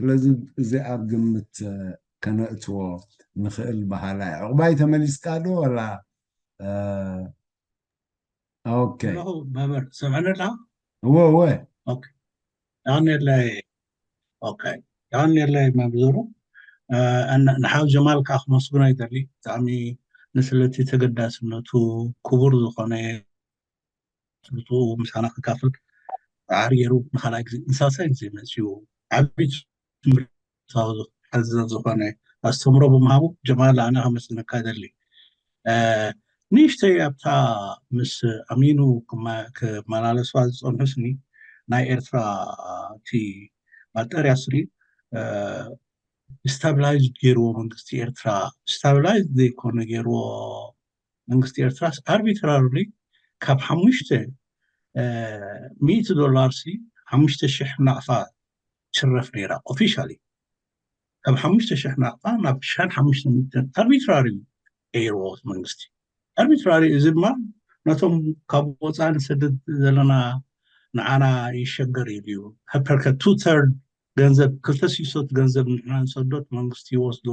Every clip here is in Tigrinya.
ስለዚ እዚ ኣብ ግምት ከነእትዎ ንኽእል በሃላይ። ዕቑባይ ተመሊስካ ዶ ወላ? ኦኬ። መበር ሰምዐኒ ኣላ? እወ እወ። ኦኬ። ዳንኤለይ ኦኬ። ዳንኤለይ መብዝሩ ንሓው ጀማል ከዓ ክመስግኖ ይደሊ። ብጣዕሚ ንስለቲ ተገዳስነቱ ክቡር ዝኾነ ብኡ ምሳና ክካፍል ፃዕሪ ገይሩ ንካልኣይ ግዜ ንሳልሳይ ግዜ መፅዩ ዓብዪ ትምህርታዊ ዝሓዘ ዝኾነ ኣስተምሮ ብምሃቡ ጀማል ኣነ ከመስግነካ ይደሊ። ንእሽተይ ኣብታ ምስ ኣሚኑ ክመላለስዋ ዝፀንሑ ስኒ ናይ ኤርትራ እቲ ባጠርያ ስኒ ስታብላይዝ ገይርዎ መንግስቲ ኤርትራ ስታብላይዝ ዘይኮነ ገይርዎ መንግስቲ ኤርትራስ ኣርቢትራሪ ካብ ሓሙሽተ ሚእቲ ዶላር ሲ ሓሙሽተ ሽሕ ናቕፋ ትሽረፍ ነይራ ኦፊሻሊ። ካብ ሓሙሽተ ሽሕ ናቕፋ ናብ ሻን ሓሙሽተ ሚእቲ ኣርቢትራሪ ቀይርዎ መንግስቲ። ኣርቢትራሪ እዚ ድማ ነቶም ካብ ወፃኢ ንሰድድ ዘለና ንዓና ይሸገር ኢሉ እዩ። ሃፐርከ ቱ ተርድ ገንዘብ ክልተ ሲሶት ገንዘብ ንሕና ንሰዶት መንግስቲ ይወስዶ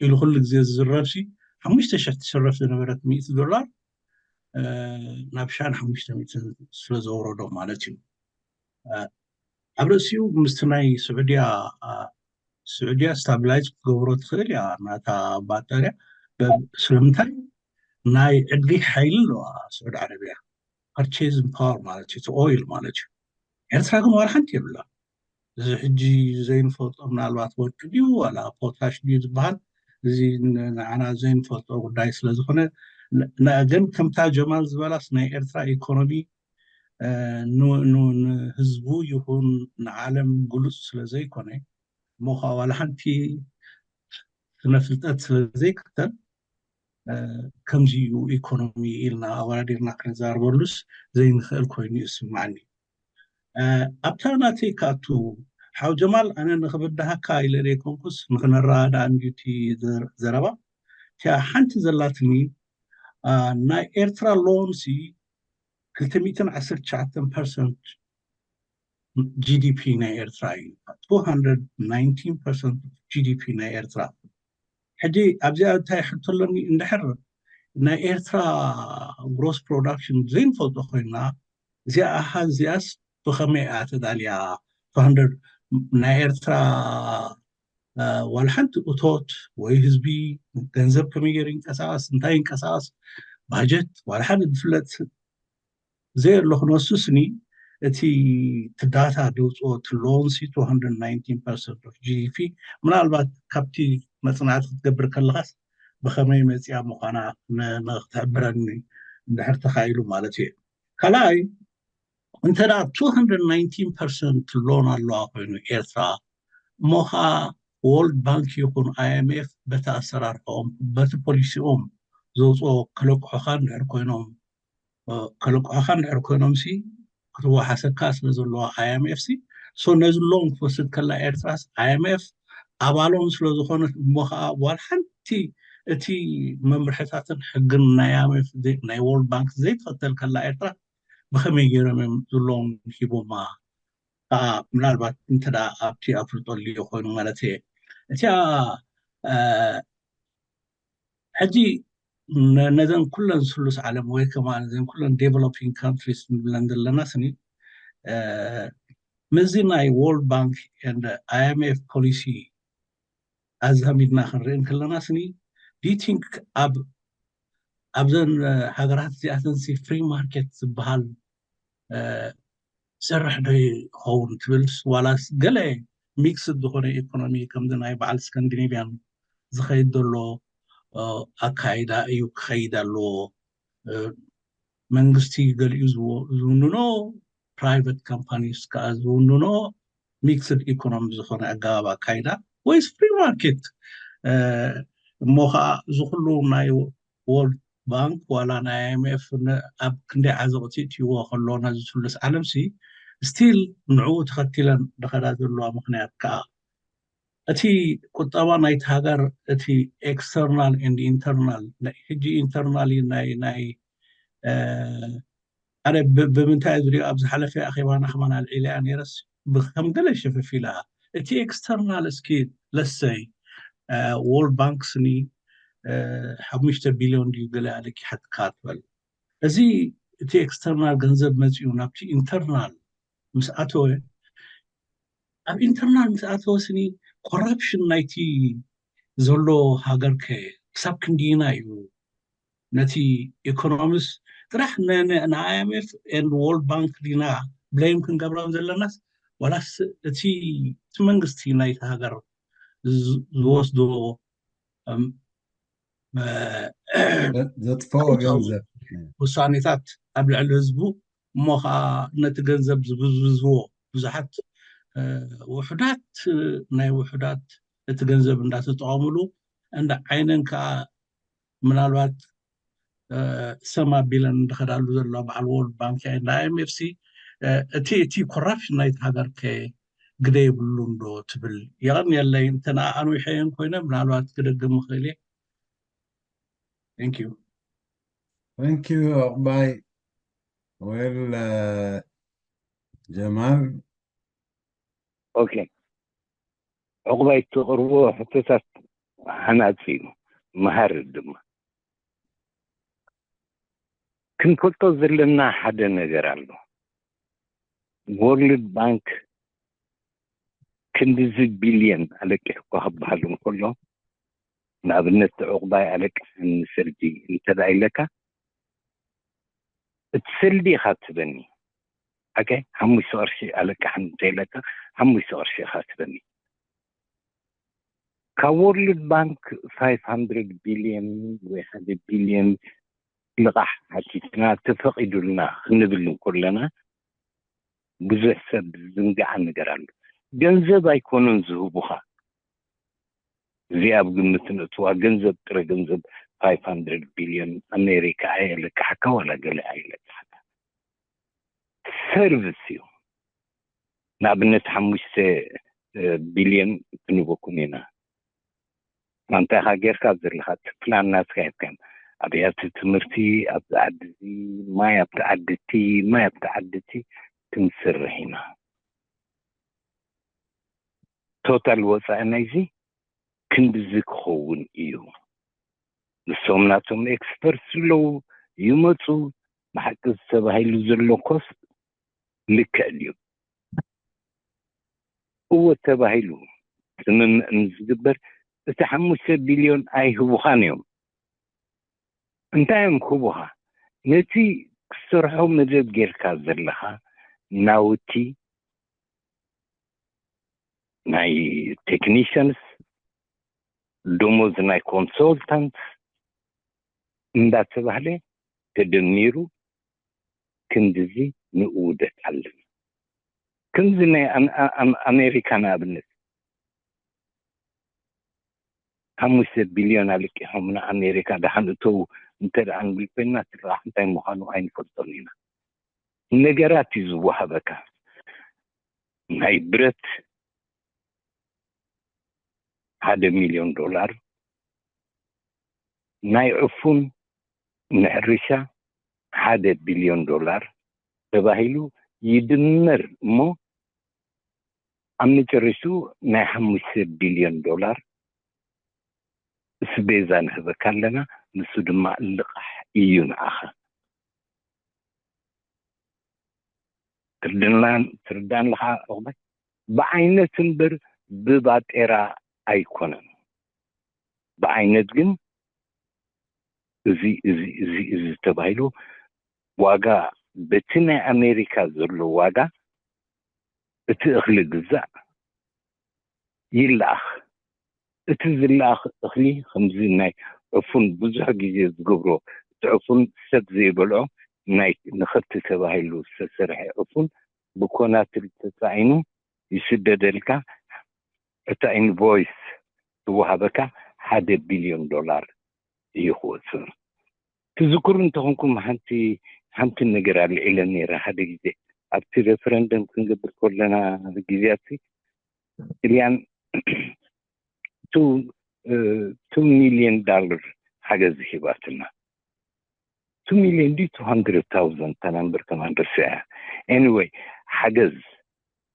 ኢሉ ኩሉ ግዜ ዝዝረብ ሲ ሓሙሽተ ሽሕ ትሽረፍ ዝነበረት ሚእቲ ዶላር ናብ ሻን ሓሙሽተ ሚእቲ ስለ ዘውረዶ ማለት እዩ። ኣብ ርእሲኡ ምስቲ ናይ ስዑድያ ስዑድያ ስታብላይዝ ክትገብሮ ትኽእል እያ ናታ ባጠርያ። ስለምንታይ ናይ ዕድጊ ሓይሊ ኣለዋ ስዑድ ዓረብያ ፐርቼዝን ፓወር ማለት እዩ ኦይል ማለት እዩ። ኤርትራ ግን ዋላ ሓንቲ የብላ። እዚ ሕጂ ዘይንፈልጦ ምናልባት ወርቂ ድዩ ዋላ ፖታሽ ድዩ ዝበሃል እዚ ንዓና ዘይንፈልጦ ጉዳይ ስለዝኾነ ግን ከምታ ጀማል ዝበላስ ናይ ኤርትራ ኢኮኖሚ ንህዝቡ ይኹን ንዓለም ግሉፅ ስለዘይኮነ እሞ ከዓ ዋላ ሓንቲ ስነ ፍልጠት ስለዘይክተል ከምዚ እዩ ኢኮኖሚ ኢልና ኣወዳዲርና ክንዛረበሉስ ዘይንኽእል ኮይኑ ይስማዓኒ። ኣብታ ናተይ ካቱ ሓው ጀማል ኣነ ንኽብድሃካ ኢለ ዘይኮንኩስ ንኽንረዳዳእ እንድዩ እቲ ዘረባ እቲኣ ሓንቲ ዘላትኒ ናይ ኤርትራ ሎንሲ ክልተ ሚእትን ዓሰርተ ትሽዓተን ፐርሰንት ጂ ዲ ፒ ናይ ኤርትራ እዩ። two hundred nineteen percent of G D P ናይ ኤርትራ። ሕጂ ኣብዚኣ እንታይ ሕቶ ኣለኒ እንድሕር ናይ ኤርትራ ግሮስ ፕሮዳክሽን ዘይንፈልጦ ኮይና እዚኣ ኣሃዝ እዚኣስ ብኸመይ እያ ተዳልያ? two hundred ናይ ኤርትራ ዋላ ሓንቲ እቶት ወይ ህዝቢ ገንዘብ ከመይ ገይሩ ይንቀሳቐስ እንታይ ይንቀሳቐስ ባጀት ዋላ ሓደ ዝፍለጥ ዘየሎ ክነሱ ስኒ እቲ ትዳታ ደውፅኦ ትሎንሲ two hundred nineteen percent of G D P ምናልባት ካብቲ መፅናዕቲ ክትገብር ከለካስ ብኸመይ መፅያ ምዃና ክትሕብረኒ እንድሕር ተኻኢሉ ማለት እዩ። ካልኣይ እንተ two hundred nineteen percent ሎን ኣለዋ ኮይኑ ኤርትራ እሞ ከዓ ወርልድ ባንክ ይኹን I M F በቲ ኣሰራርሕኦም በቲ ፖሊሲኦም ዘውፅኦ ከለቅሑኻ እንድሕር ኮይኖም ከለቅሑኻ እንድሕር ኮይኖም ሲ ክትወሓሰካ ስለ ዘለዋ I M F ሲ so ነዚ ሎን ክትወስድ ከላ ኤርትራስ I M F ኣባሎም ስለ ዝኾነት እሞ ከዓ ዋላ ሓንቲ እቲ መምርሕታትን ሕግን ናይ I M F ናይ ወርልድ ባንክ ዘይትኸተል ከላ ኤርትራ ብኸመይ ገይሮም እዮም ዝሎን ሂቦማ ከዓ ምናልባት እንተ ኣብቲ ኣፍልጦ ልዮ ኮይኑ ማለት እየ እቲኣ ሕጂ ነዘን ኩለን ስሉስ ዓለም ወይ ከማ ነዘን ኩለን developing countries ንብለን ዘለና ስኒ ምስዚ ናይ World Bank and I M F policy ኣዛሚድና ክንርኢ እንከለና ስኒ do you think ኣብ ኣብዘን ሃገራት እዚኣተን ሲ free market ዝበሃል ዝሰርሕ ዶ ይኸውን ትብልስ ዋላስ ገለ ሚክስድ ዝኾነ ኢኮኖሚ ከምዚ ናይ በዓል ስካንዲኔቪያን ዝኸይድ ዘሎ ኣካይዳ እዩ ክኸይድ ኣለዎ መንግስቲ ገሊኡ ዝውንኖ private companies ከዓ ዝውንኖ ሚክስድ ኢኮኖሚ ዝኾነ ኣገባብ ኣካይዳ ወይስ free market እሞ ከዓ እዚ ኩሉ ናይ World Bank ዋላ ናይ I M F ኣብ ክንደይ ዓዘቕቲ እትይዎ ከሎ ነዚ ስሉስ ዓለም ሲ still ንዕኡ ተኸቲለን ዝኸዳ ዘለዋ ምኽንያት ከዓ እቲ ቁጠባ ናይቲ ሃገር እቲ external and internal ሕጂ internal ናይ ናይ ኣነ ብምንታይ ዝሪኦ ኣብ ዝሓለፈ ኣኼባና ከማን ኣልዒለያ ነይረስ ከም ገለ ሸፈፍ ኢላ እቲ external እስኪ ለሰይ World Bank ስኒ ሓሙሽተ ቢልዮን ድዩ ገለ ኣለኪ ሓትካ ትበል። እዚ እቲ external ገንዘብ መፂኡ ናብቲ internal ምስ ኣተወ ኣብ internal ምስ ኣተወ ስኒ corruption ናይቲ ዘሎ ሃገር ከ ክሳብ ክንዲና እዩ? ነቲ economics ጥራሕ ን- ን- ን I M F and World Bank ዲና blame ክንገብሮም ዘለናስ ዋላስ እቲ እቲ መንግስቲ ናይቲ ሃገር ዝ- ዝወስዶ እም፣ እ፣ ዘጥፈኦ ገንዘብ ውሳኔታት ኣብ ልዕሊ ህዝቡ እሞ ከዓ ነቲ ገንዘብ ዝብዝብዝዎ ብዙሓት እ፣ ውሑዳት እ፣ ናይ ውሑዳት እቲ ገንዘብ እንዳተጠቐሙሉ እንዳ ዓይነን ከዓ ምናልባት እ፣ ሰም ኣቢለን እንደኸዳሉ ዘሎ በዓል World Bank እንዳ I M F ሲ እ፣ እቲ እቲ corruption ናይቲ ሃገር ከ ግደ የብሉን ዶ ትብል? የቐንየለይ እንተ ንኣ ኣንዊሐየን ኮይነ ምናልባት ክደግም ምኽእል እየ። Thank you። Thank you ዕቑባይ። Well ጀማል ኦኬ፣ ዕቑባይ እተቕርቦ ሕቶታት ሃናፂ እዩ፣ መሃሪ ድማ። ክንፈልጦ ዘለና ሓደ ነገር ኣሎ። World Bank ክንድዚ ቢልየን ኣለቂሕኳ ክበሃል እንከሎ፣ ንኣብነት ዕቑባይ ኣለቅሐኒ ሰልዲ እንተ ደኣ ኢለካ፣ እቲ ሰልዲ ኢኻ ትበኒ። ኦኬ፣ ሓሙሽተ ቅርሺ ኣለቅሐኒ እንተ ኢለካ፣ ሓሙሽተ ቅርሺ ኢኻ ትበኒ። ካብ World Bank five hundred ቢልየን ወይ ሓደ ቢልየን ልቓሕ ሓቲትና ተፈቒዱልና ክንብል እንከለና፣ ብዙሕ ሰብ ዝዝንግዓ ነገር ኣሎ። ገንዘብ ኣይኮኑን ዝህቡኻ። እዚ ኣብ ግምት ንእትዋ ገንዘብ፣ ጥረ ገንዘብ five hundred ቢልዮን ኣሜሪካ ኣየለቅሓካ ዋላ ገለ ኣየለቅሓካ። ሰርቪስ እዩ። ንኣብነት ሓሙሽተ ቢልዮን ክንበኩም ኢና። ማንታይኻ ጌርካ ዘለካ እቲ ፕላን ናትካ ሂብካዮም። ኣብያተ ትምህርቲ ኣብዚ ዓዲ እዚ፣ ማይ ኣብቲ ዓዲ እቲ፣ ማይ ኣብቲ ዓዲ እቲ ክንስርሕ ኢና። ቶታል ወፃኢ ናይዚ ክንድዚ ክኸውን እዩ። ንሶም ናቶም ኤክስፐርትስ ኣለዉ፣ ይመፁ። ብሓቂ ዝተባሂሉ ዘሎ ኮስት ልክዕ ድዩ? እወ ተባሂሉ ስምምዕ ምስ ዝግበር እቲ ሓሙሽተ ቢልዮን ኣይህቡኻን እዮም። እንታይ እዮም ክህቡኻ? ነቲ ክትሰርሖ መደብ ጌርካ ዘለኻ ናውቲ ናይ ቴክኒሽንስ፣ ደሞዝ ናይ ኮንሶልታንት እንዳተባህለ ተደሚሩ ክንድዚ ንእውደት ኣለና። ከምዚ ናይ ኣም- ኣም- ኣሜሪካ ንኣብነት ሓሙሽተ ቢልዮን ኣልቂሖም ንኣሜሪካ ደሓን እተው እንተ ደኣ ንብል ኮይንና እቲ ረብሓ እንታይ ምዃኑ ኣይንፈልጦን ኢና። ነገራት እዩ ዝወሃበካ። ናይ ብረት ሓደ ሚልዮን ዶላር፣ ናይ ዕፉን ንሕርሻ ሓደ ቢልዮን ዶላር ተባሂሉ ይድመር እሞ ኣብ መጨረሽቱ ናይ ሓሙሽተ ቢልዮን ዶላር እስቤዛ ንህበካ ኣለና። ንሱ ድማ ልቓሕ እዩ ንዓኻ። ትርድናን ትርዳን ለኻ ዑቕባይ ብዓይነት እምበር ብባጤራ ኣይኮነን። ብዓይነት ግን እዚ እዚ እዚ እዚ ተባሂሉ ዋጋ በቲ ናይ ኣሜሪካ ዘሎ ዋጋ እቲ እኽሊ ግዛእ ይለኣኽ። እቲ ዝለኣኽ እኽሊ ከምዚ ናይ ዕፉን ብዙሕ ግዜ ዝገብሮ እቲ ዕፉን ሰብ ዘይበልዖ ናይ ንኸብቲ ተባሂሉ ዝተሰርሐ ዕፉን ብኮናትል ተፃዒኑ ይስደደልካ። እታ ኢንቮይስ ትወሃበካ ሓደ ቢልዮን ዶላር እዩ ክወፅእ። ትዝክሩ እንተኾንኩም ሓንቲ ሓንቲ ነገር ኣልዒለ ነይረ ሓደ ግዜ ኣብቲ ሬፈረንደም ክንገብር ከለና ግዜያት ጥልያን ቱ ሚልዮን ዳለር ሓገዝ ሂባትና። ቱ ሚልዮን ዲ ቱ ሃንድረድ ታውዘንድ ተናምበር ከማን ርስያ። ኤኒወይ ሓገዝ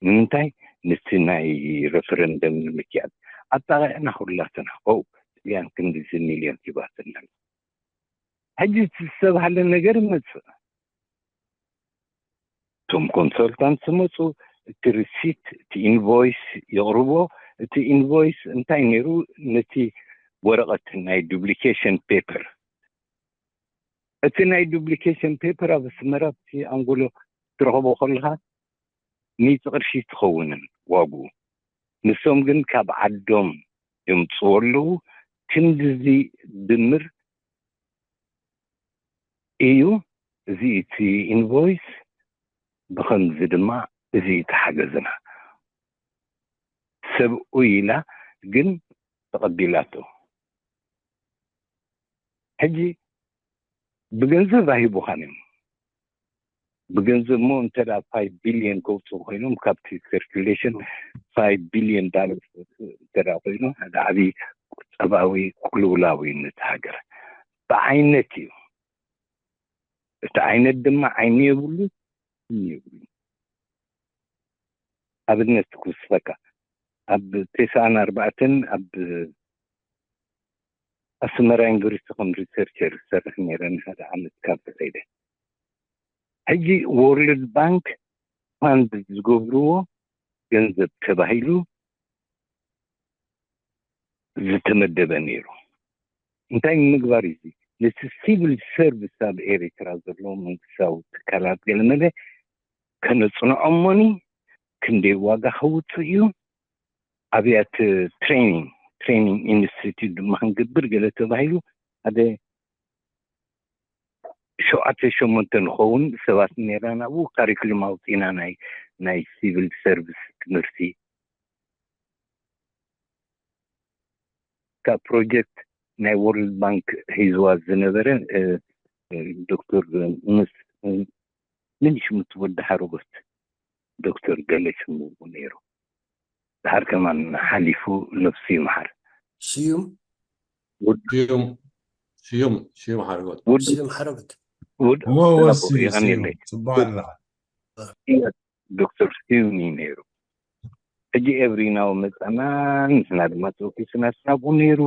ንምንታይ ነቲ ናይ ሬፈረንደም ንምክያድ ኣጣቂዕና ኩላትና። ው ጥልያን ክንዲዚ ሚልዮን ሂባትና። ሕጂ እቲ ዝተባህለ ነገር ይመፅእ። እቶም ኮንሰልታንት ዝመፁ፣ እቲ ሪሲት፣ እቲ ኢንቮይስ የቕርቦ። እቲ ኢንቮይስ እንታይ ነይሩ? ነቲ ወረቐት ናይ ዱፕሊኬሽን ፔፐር፣ እቲ ናይ ዱፕሊኬሽን ፔፐር ኣብ ኣስመራ ኣብቲ ኣንጎሎ ክትረኽቦ ከለኻ ሚእቲ ቅርሺ ትኸውንን ዋግኡ። ንሶም ግን ካብ ዓዶም የምፅዎ ኣለዉ። ክንድዚ ድምር እዩ። እዚ እቲ ኢንቮይስ፣ ብኸምዚ ድማ እዚ እቲ ሓገዝና። ሰብኡ ኢላ ግን ተቐቢላቶ። ሕጂ ብገንዘብ ኣይቡኻን እዮም። ብገንዘብ እሞ እንተ ፋይቭ ቢልዮን ከውፅኡ ኮይኖም ካብቲ ሰርኩሌሽን ፋይቭ ቢልዮን ዳለር እንተ ኮይኑ ሓደ ዓብዪ ቁጠባዊ ቅልውላው እዩ ነቲ ሃገር። ብዓይነት እዩ። እቲ ዓይነት ድማ ዓይኒ የብሉ፣ እዝኒ የብሉ። ኣብነት ክውስኸካ፣ ኣብ ተስዓን ኣርባዕተን ኣብ ኣስመራ ዩኒቨርሲቲ ከም ሪሰርቸር ዝሰርሕ ነይረ ንሓደ ዓመት ካብ ተኸይደ። ሕጂ ወርልድ ባንክ ፋንድ ዝገብርዎ ገንዘብ ተባሂሉ ዝተመደበ ነይሩ። እንታይ ንምግባር እዩ? ነቲ ሲቪል ሰርቪስ ኣብ ኤሪትራ ዘለዉ መንግስታዊ ትካላት ገለመለ ከነፅንዖሞኒ፣ ክንደይ ዋጋ ከውፅእ እዩ፣ ኣብያት ትሬኒንግ ትሬኒንግ ኢንስቲትዩት ድማ ክንገብር ገለ ተባሂሉ ሓደ ሸውዓተ ሸሞንተ ንኸውን ሰባት ነይርና። ናብኡ ካሪክሉም ኣውፂና ናይ ናይ ሲቪል ሰርቪስ ትምህርቲ ካብ ፕሮጀክት ናይ ወርልድ ባንክ ሒዝዋ ዝነበረ እ፣ እ፣ ዶክተር ምስ እ፣ ምን ሽሙ እቲ ወዲ ሓረጎት ዶክተር ገለ ሽሙ ነይሩ። ድሓር ከማን ሓሊፉ ነብሱ ይምሓር። ስዩም ስዩም ስዩም ስዩም ሓረጎት ውድ ስዩም ሓረጎት ውድ እወ እወ ሰላም ስዩ ስዩ ይሃንየለይ። ጽቡቅ ኣለኻ። ዶክተር ስዩም እዩ ነይሩ። ሕጂ ኤቭሪ ናው መጻና፣ ንሕና ድማ ተወኪስና ናብኡ ነይሩ።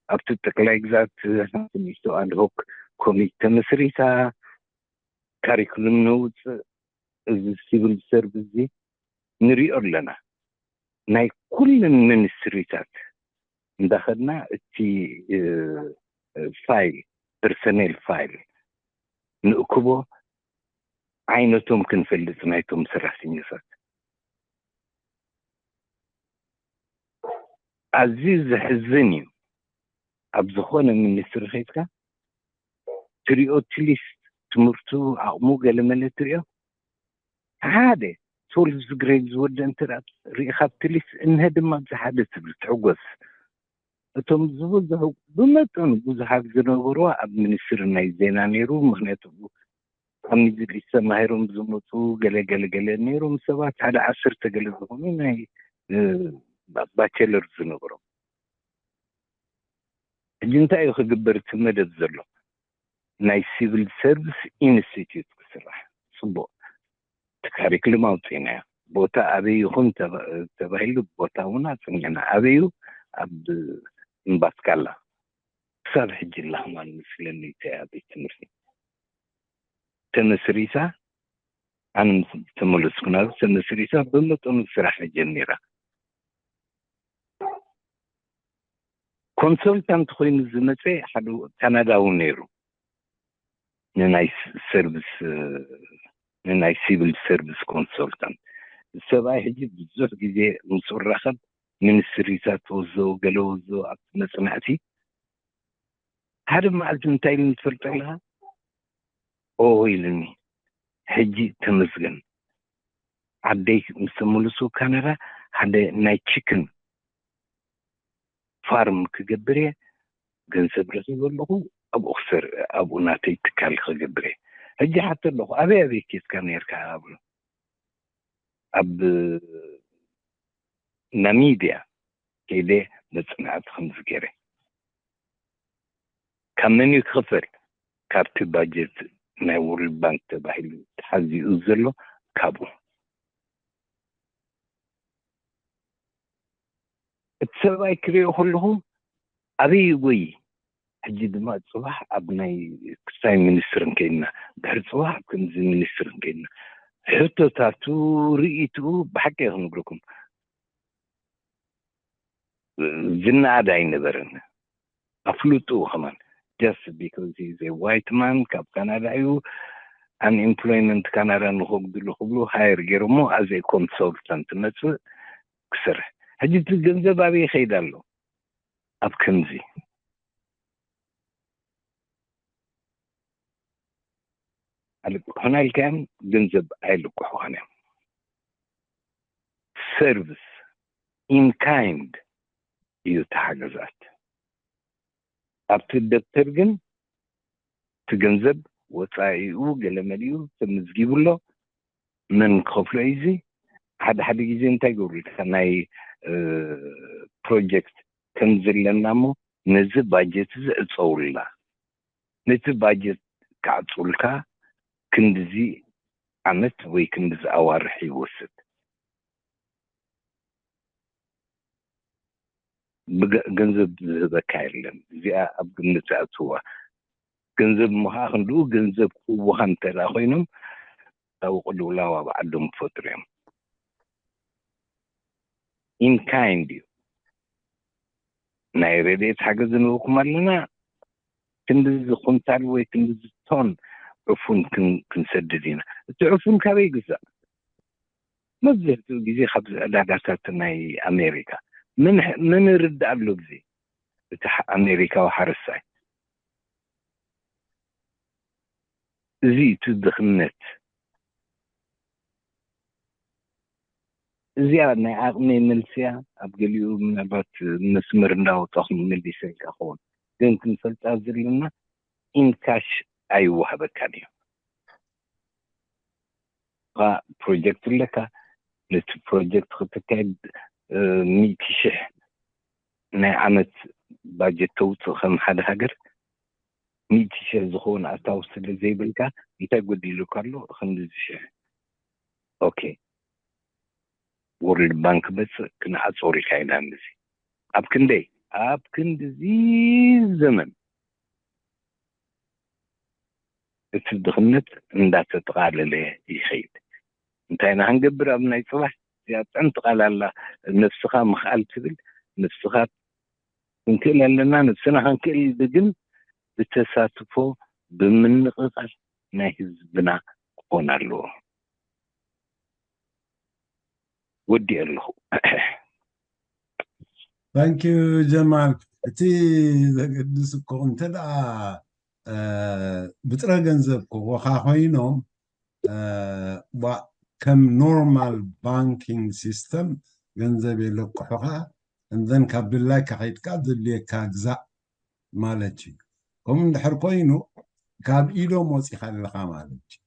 ኣብቲ ጠቅላይ ግዛት ሓንቲ ንእሽቶ ኣድሆክ ኮሚት ተመስሪታ፣ ካሪክሉም ነውፅእ። እዚ ሲቪል ሰርቪስ እዚ ንሪኦ ኣለና። ናይ ኩለን ሚኒስትሪታት እንዳኸድና እቲ እ፣ ፋይል፣ ፐርሰኔል ፋይል ንእክቦ፣ ዓይነቶም ክንፈልጥ ናይቶም ሰራሕተኛታት። ኣዝዩ ዘሕዝን እዩ። ኣብ ዝኾነ ሚኒስትሪ ኸይድካ ትሪኦ፣ ትሊስት ትምህርቱ፣ ዓቕሙ፣ ገለመለ ትሪኦ። ሓደ ትወልቭዝ ግሬድ ዝወደ እንተ ደኣ ርኢኻ ኣብቲ ሊስት፣ እንሀ ድማ ኣብዚ ሓደ ትብል ትሕጎስ። እቶም ዝበዝሑ ብመጠኑ ብዙሓት ዝነበርዋ ኣብ ሚኒስትሪ ናይ ዜና ነይሩ። ምኽንያቱ ካብ ሚድል ኢስት ተማሂሮም ዝመፁ ገለ ገለ ገለ ነይሮም ሰባት፣ ሓደ ዓሰርተ ገለ ዝኾኑ ናይ እ፣ ባ- ባቸለር ዝነበሮም። ሕጂ እንታይ እዩ ክግበር እቲ መደብ ዘሎ? ናይ ሲቪል ሰርቪስ ኢንስቲትዩት ክስራሕ። ፅቡቅ፣ እቲ ካሪክሉም ኣውፂእናዮ። ቦታ ኣበይ ይኹን ተባ- ተባሂሉ፣ ቦታ እውን ኣፅኒዕና። ኣበዩ? ኣብ እምባትካላ። ክሳብ ሕጂ ኣለኽማን ምስለኒ እተያ ቤት ትምህርቲ ተመስሪታ። ኣነ ምስ ተመለስኩ ናብ ተመስሪታ፣ ብመጠኑ ስራሕ ጀሚራ። ኮንሰልታንት ኮይኑ ዝመፀ ሓደ ካናዳዊ ነይሩ፣ ንናይ ስ- ሰርቪስ እ፣ ንናይ ሲቪል ሰርቪስ ኮንሰልታንት። ሰብኣይ ሕጂ ብዙሕ ግዜ ምስ ራኸብ ሚኒስትሪታት ወዞ ገለ ወዞ ኣብቲ መፅናዕቲ ሓደ መዓልቲ እንታይ ኢሉኒ ትፈልጦ ኣለኻ? ኦ ኢሉኒ፣ ሕጂ ተመስገን፣ ዓደይ ምስ ተመልሱ ካናዳ ሓደ ናይ ቺክን ፋርም ክገብር እየ፣ ገንዘብ ረኺበ ኣለኹ፣ ኣብኡ ክሰር ኣብኡ ናተይ ትካል ክገብር እየ። ሕጂ ሓቶ ኣለኹ፣ ኣበይ ኣበይ ኬድካ ነርካ ኣብሎ? ኣብ ናሚብያ ከይደ መፅናዕቲ ከምዚ ገይረ። ካብ መን እዩ ክኽፈል? ካብቲ ባጀት ናይ ወርልድ ባንክ ተባሂሉ ተሓዚኡ ዘሎ ካብኡ። ሰብኣይ ክሪኦ ከለኹ ኣበይ ይጎይ? ሕጂ ድማ ጽባሕ ኣብ ናይ ክስታይ ሚኒስትር እንከይድና፣ ድሕሪ ጽባሕ ኣብ ክንዚ ሚኒስትር እንከይድና፣ ሕቶታቱ፣ ርእይትኡ ብሓቂ እየ ክነግረኩም፣ ዝነኣድ ኣይነበረን። ኣፍልጥኡ ከማን፣ just because he's a white man፣ ካብ ካናዳ እዩ፣ ኣንኤምፕሎይመንት ካናዳ ንኸጉድሉ ክብሉ ሃየር ገይሮሞ፣ as a consultant መጽእ ክሰርሕ። ሕጂ እቲ ገንዘብ ኣበይ ይኸይድ ኣሎ? ኣብ ከምዚ ኣልቅሑና ኢልካዮም፣ ገንዘብ ኣይልቅሑኻን እዮም። ሰርቪስ ኢን ካይንድ እዩ ተሓገዛት። ኣብቲ ደብተር ግን እቲ ገንዘብ ወፃኢኡ ገለ መሊኡ ተመዝጊቡ ኣሎ። መን ክኸፍሎ እዩ? እዚ ሓደ ሓደ ግዜ እንታይ ይገብሩልካ? ናይ ፕሮጀክት ከም ዘለና እሞ ነዚ ባጀት እዚ ዕፀውልና፣ ነቲ ባጀት ክዓፁልካ ክንድዚ ዓመት ወይ ክንድዚ ኣዋርሕ ይወስድ። ብገ- ገንዘብ ዝህበካ የለን። እዚኣ ኣብ ግምት ኣትዋ። ገንዘብ እሞ ከዓ ክንድኡ ገንዘብ ክህቡኻ እንተ ደኣ ኮይኖም፣ ካብኡ ቅልውላው ኣብ ዓዶም ክፈጥሩ እዮም። ኢንካይንድ እዩ። ናይ ረድኤት ሓገዝ ንህበኩም ኣለና፣ ክንድዚ ኩንታል ወይ ክንድዚ ቶን ዕፉን ክን- ክንሰድድ ኢና። እቲ ዕፉን ካበይ ይግዛእ? መብዛሕትኡ ግዜ ካብዚ ዕዳጋታት ናይ ኣሜሪካ። መን መን ይርዳእ ኣሎ ብዚ? እቲ ሓ- ኣሜሪካዊ ሓረስታይ። እዚ እቲ ድኽነት። እዚኣ ናይ ዓቕሚ መልሲ እያ። ኣብ ገሊኡ ምናልባት መስመር እንዳወጣኹም መሊሰልካ ክኸውን፣ ግን ክንፈልጣ ዘለና ኢንካሽ ኣይወሃበካን እዩ። ፕሮጀክት ኣለካ፣ ነቲ ፕሮጀክት ክተካየድ ሚእቲ ሽሕ ናይ ዓመት ባጀት ተውፅእ ከም ሓደ ሃገር፣ ሚእቲ ሽሕ ዝኸውን ኣታዊ ስለ ዘይብልካ እንታይ ጎዲሉካ ኣሎ? ክንድዚ ሽሕ። ኦኬ፣ ወርልድ ባንክ መፅእ፣ ክንዓፅወልካ ኢና። እዚ ኣብ ክንደይ ኣብ ክንድዚ ዘመን እቲ ድኽነት እንዳተጠቓለለ ይኸይድ። እንታይ ኢና ክንገብር? ኣብ ናይ ፅባሕ እዚኣ ጥዕምቲ ቃል ኣላ፣ ነብስኻ ምኽኣል ትብል። ነብስኻ ክንክእል ኣለና። ነብስና ክንክእል ግን ብተሳትፎ፣ ብምንቕቓል ናይ ህዝብና ክኾን ኣለዎ። ወዲኤ ኣለኹ። ታንኪዩ ጀማል። እቲ ዘገድስ እኮ እንተ ደኣ ብጥረ ገንዘብ ክህቦኻ ኮይኖም፣ ከም ኖርማል ባንኪንግ ሲስተም ገንዘብ የለቅሑኻ። እንደን ካብ ድላይካ ከይድካ ዘድልየካ ግዛእ ማለት እዩ። ከምኡ እንድሕር ኮይኑ ካብ ኢዶም ወፂኻ ኣለኻ ማለት እዩ።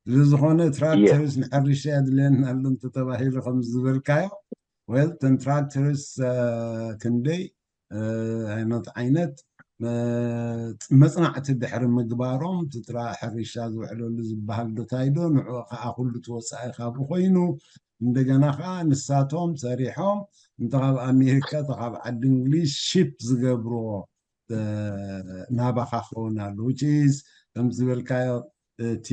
ስለዝኾነ ትራክተርስ ንሕርሻ የድልየና ኣሎ እንተተባሂሉ ከም ዝበልካዮ፣ ወል ተን ትራክተርስ ክንደይ ዓይነት ዓይነት መፅናዕቲ ድሕሪ ምግባሮም እቲ ጥራ ሕርሻ ዝውዕለሉ ዝበሃል ዶ ታይ ዶ ንዕኡ ከዓ ኩሉ እቲ ወፃኢ ካብኡ ኮይኑ እንደገና ከዓ ንሳቶም ሰሪሖም እንተ ካብ ኣሜሪካ እንተ ካብ ዓዲ እንግሊዝ ሺፕ ዝገብርዎ ናባኻ ክኸውን ኣሎ which is ከም ዝበልካዮ እቲ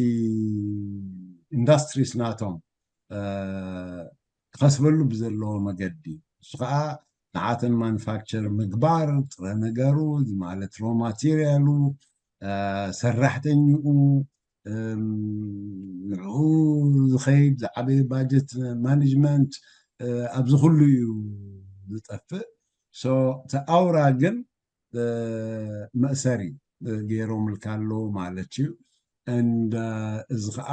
ኢንዳስትሪስ ናቶም ክኸስበሉ ብዘለዎ መገዲ እሱ ከዓ ንዓተን ማኑፋክቸር ምግባር ጥረ ነገሩ ማለት ሮ ማቴሪያሉ ሰራሕተኝኡ ንዕኡ ዝኸይድ ዝዓበየ ባጀት ማኔጅመንት ኣብዚ ኩሉ እዩ ዝጠፍእ። እቲ ኣውራ ግን መእሰሪ ገይሮምልካ ኣለዉ ማለት እዩ። እንደ እዚ ከዓ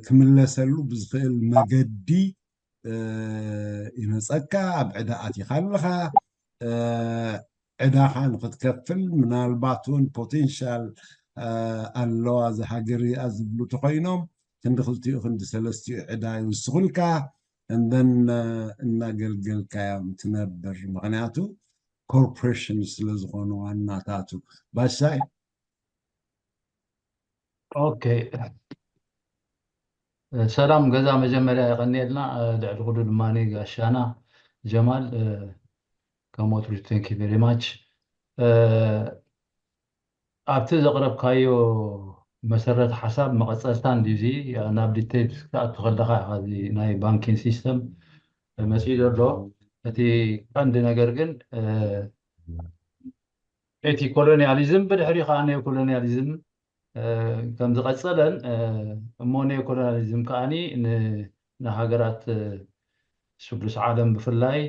ክምለሰሉ ብዝኽእል መገዲ ይመፀካ። ኣብ ዕዳ ኣቲኻ ኣለኻ። ዕዳኻ ንክትከፍል ምናልባት እውን ፖቴንሻል ኣለዋ እዛ ሃገር እዚኣ ዝብሉ ተኮይኖም ክንዲ ክልቲኡ ክንዲ ሰለስቲኡ ዕዳ ይውስኹልካ። እንደን እናገልገልካዮም ትነብር። ምክንያቱ ኮርፖሬሽን ስለዝኾኑ ዋናታቱ ባሻይ ኦኬ ሰላም ገዛ መጀመርያ የቐንየልና። ልዕሊ ኩሉ ድማ ጋሻና ጀማል Kamotrus, thank you very much. ኣብቲ ዘቕረብካዮ መሰረት ሓሳብ መቐፀልታ እንዲዚ ናብ ዲቴይልስ ክትኣቱ ከለካ እዚ ናይ ባንኪንግ ሲስተም መፅኡ ዘሎ። እቲ ቀንዲ ነገር ግን እቲ ኮሎኒያሊዝም ብድሕሪ ከዓ ኔዮ ኮሎኒያሊዝም ከም ዝቐፀለን እሞ ኔዮ ኮሎኒያሊዝም ከዓኒ ንሃገራት ስሉስ ዓለም ብፍላይ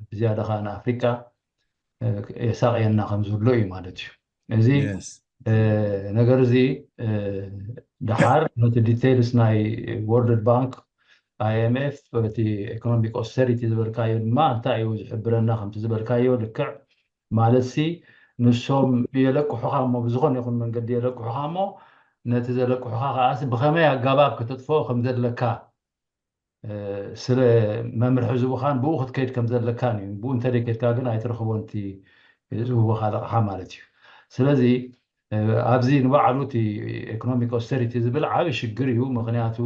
ብዝያዳ ከዓ ንኣፍሪቃ የሳቕየና ከም ዘሎ እዩ ማለት እዩ። እዚ ነገር እዚ ደሓር ነቲ ዲቴይልስ ናይ ወርልድ ባንክ፣ ኣይኤምኤፍ፣ እቲ ኢኮኖሚክ ኦስተሪቲ ዝበልካዮ ድማ እንታይ እዩ ዝሕብረና ከምቲ ዝበልካዮ ልክዕ ማለት ሲ ንሶም የለቅሑኻ እሞ ብዝኾነ ይኹን መንገዲ የለቅሑኻ እሞ ነቲ ዘለቅሑኻ ከዓስ ብኸመይ ኣጋባብ ከተጥፍኦ ከም ዘለካ ስለ መምርሒ ዝቡኻን ብኡ ክትከይድ ከም ዘለካን እዩ። ብኡ እንተደይከድካ ግን ኣይትረኽቦን እቲ ዝህቡኻ ለቕሓ ማለት እዩ። ስለዚ ኣብዚ ንባዕሉ እቲ ኢኮኖሚክ ኦስተሪቲ ዝብል ዓብዪ ሽግር እዩ። ምክንያቱ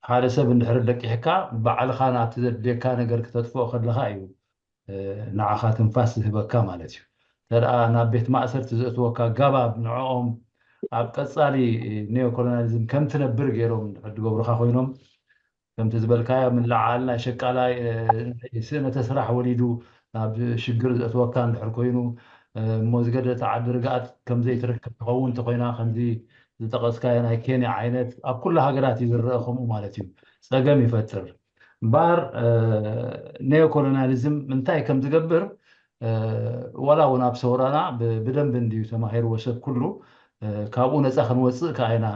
ሓደ ሰብ እንድሕር ለቂሕካ ባዕልኻ ናብቲ ዘድልየካ ነገር ክተጥፍኦ ከለኻ እዩ ንዓኻ ትንፋስ ዝህበካ ማለት እዩ። እንተ ናብ ቤት ማእሰርቲ ዘእትወካ ኣጋባብ ንዕኦም ኣብ ቀፃሊ ኒዮኮሎናሊዝም ከም ትነብር ገይሮም እንድሕር ዝገብሩኻ ኮይኖም ከምቲ ዝበልካዮ ምልዓል ናይ ሸቃላይ ስእነተ ስራሕ ወሊዱ ናብ ሽግር ዘእትወካ እንድሕር ኮይኑ እሞ ዝገደተ ዓዲ ርግኣት ከምዘይትረክብ ትኸውን እንተኮይና ከምዚ ዝጠቐስካዮ ናይ ኬንያ ዓይነት ኣብ ኩሉ ሃገራት እዩ ዝረአ ከምኡ ማለት እዩ። ፀገም ይፈጥር እምበኣር ኔዮኮሎናሊዝም እንታይ ከም ዝገብር ዋላ እውን ኣብ ሰውራና ብደንብ እንድዩ ተማሂርዎ ሰብ ኩሉ ካብኡ ነፃ ክንወፅእ ከዓይና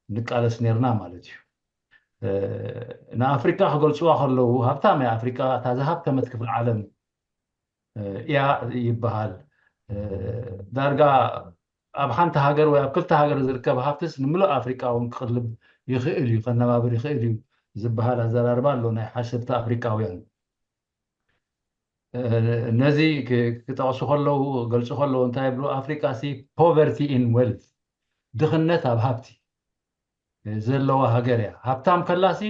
ንቃለስ ነርና ማለት እዩ። ንኣፍሪቃ ክገልፅዋ ከለዉ ሃብታም ናይ ኣፍሪቃ እታ ዝሃብተመት ክፍሊ ዓለም እያ ይበሃል። ዳርጋ ኣብ ሓንቲ ሃገር ወይ ኣብ ክልተ ሃገር ዝርከብ ሃብትስ ንምሉእ ኣፍሪቃ እውን ክቕልብ ይኽእል እዩ፣ ከነባብር ይኽእል እዩ ዝበሃል ኣዘራርባ ኣሎ ናይ ሓሰብቲ ኣፍሪቃውያን። ነዚ ክጠቕሱ ከለዉ ገልፁ ከለዉ እንታይ ይብሉ? ኣፍሪቃ ሲ ፖቨርቲ ኢን ዌልት፣ ድኽነት ኣብ ሃብቲ ዘለዋ ሃገር እያ። ሃብታም ከላሲ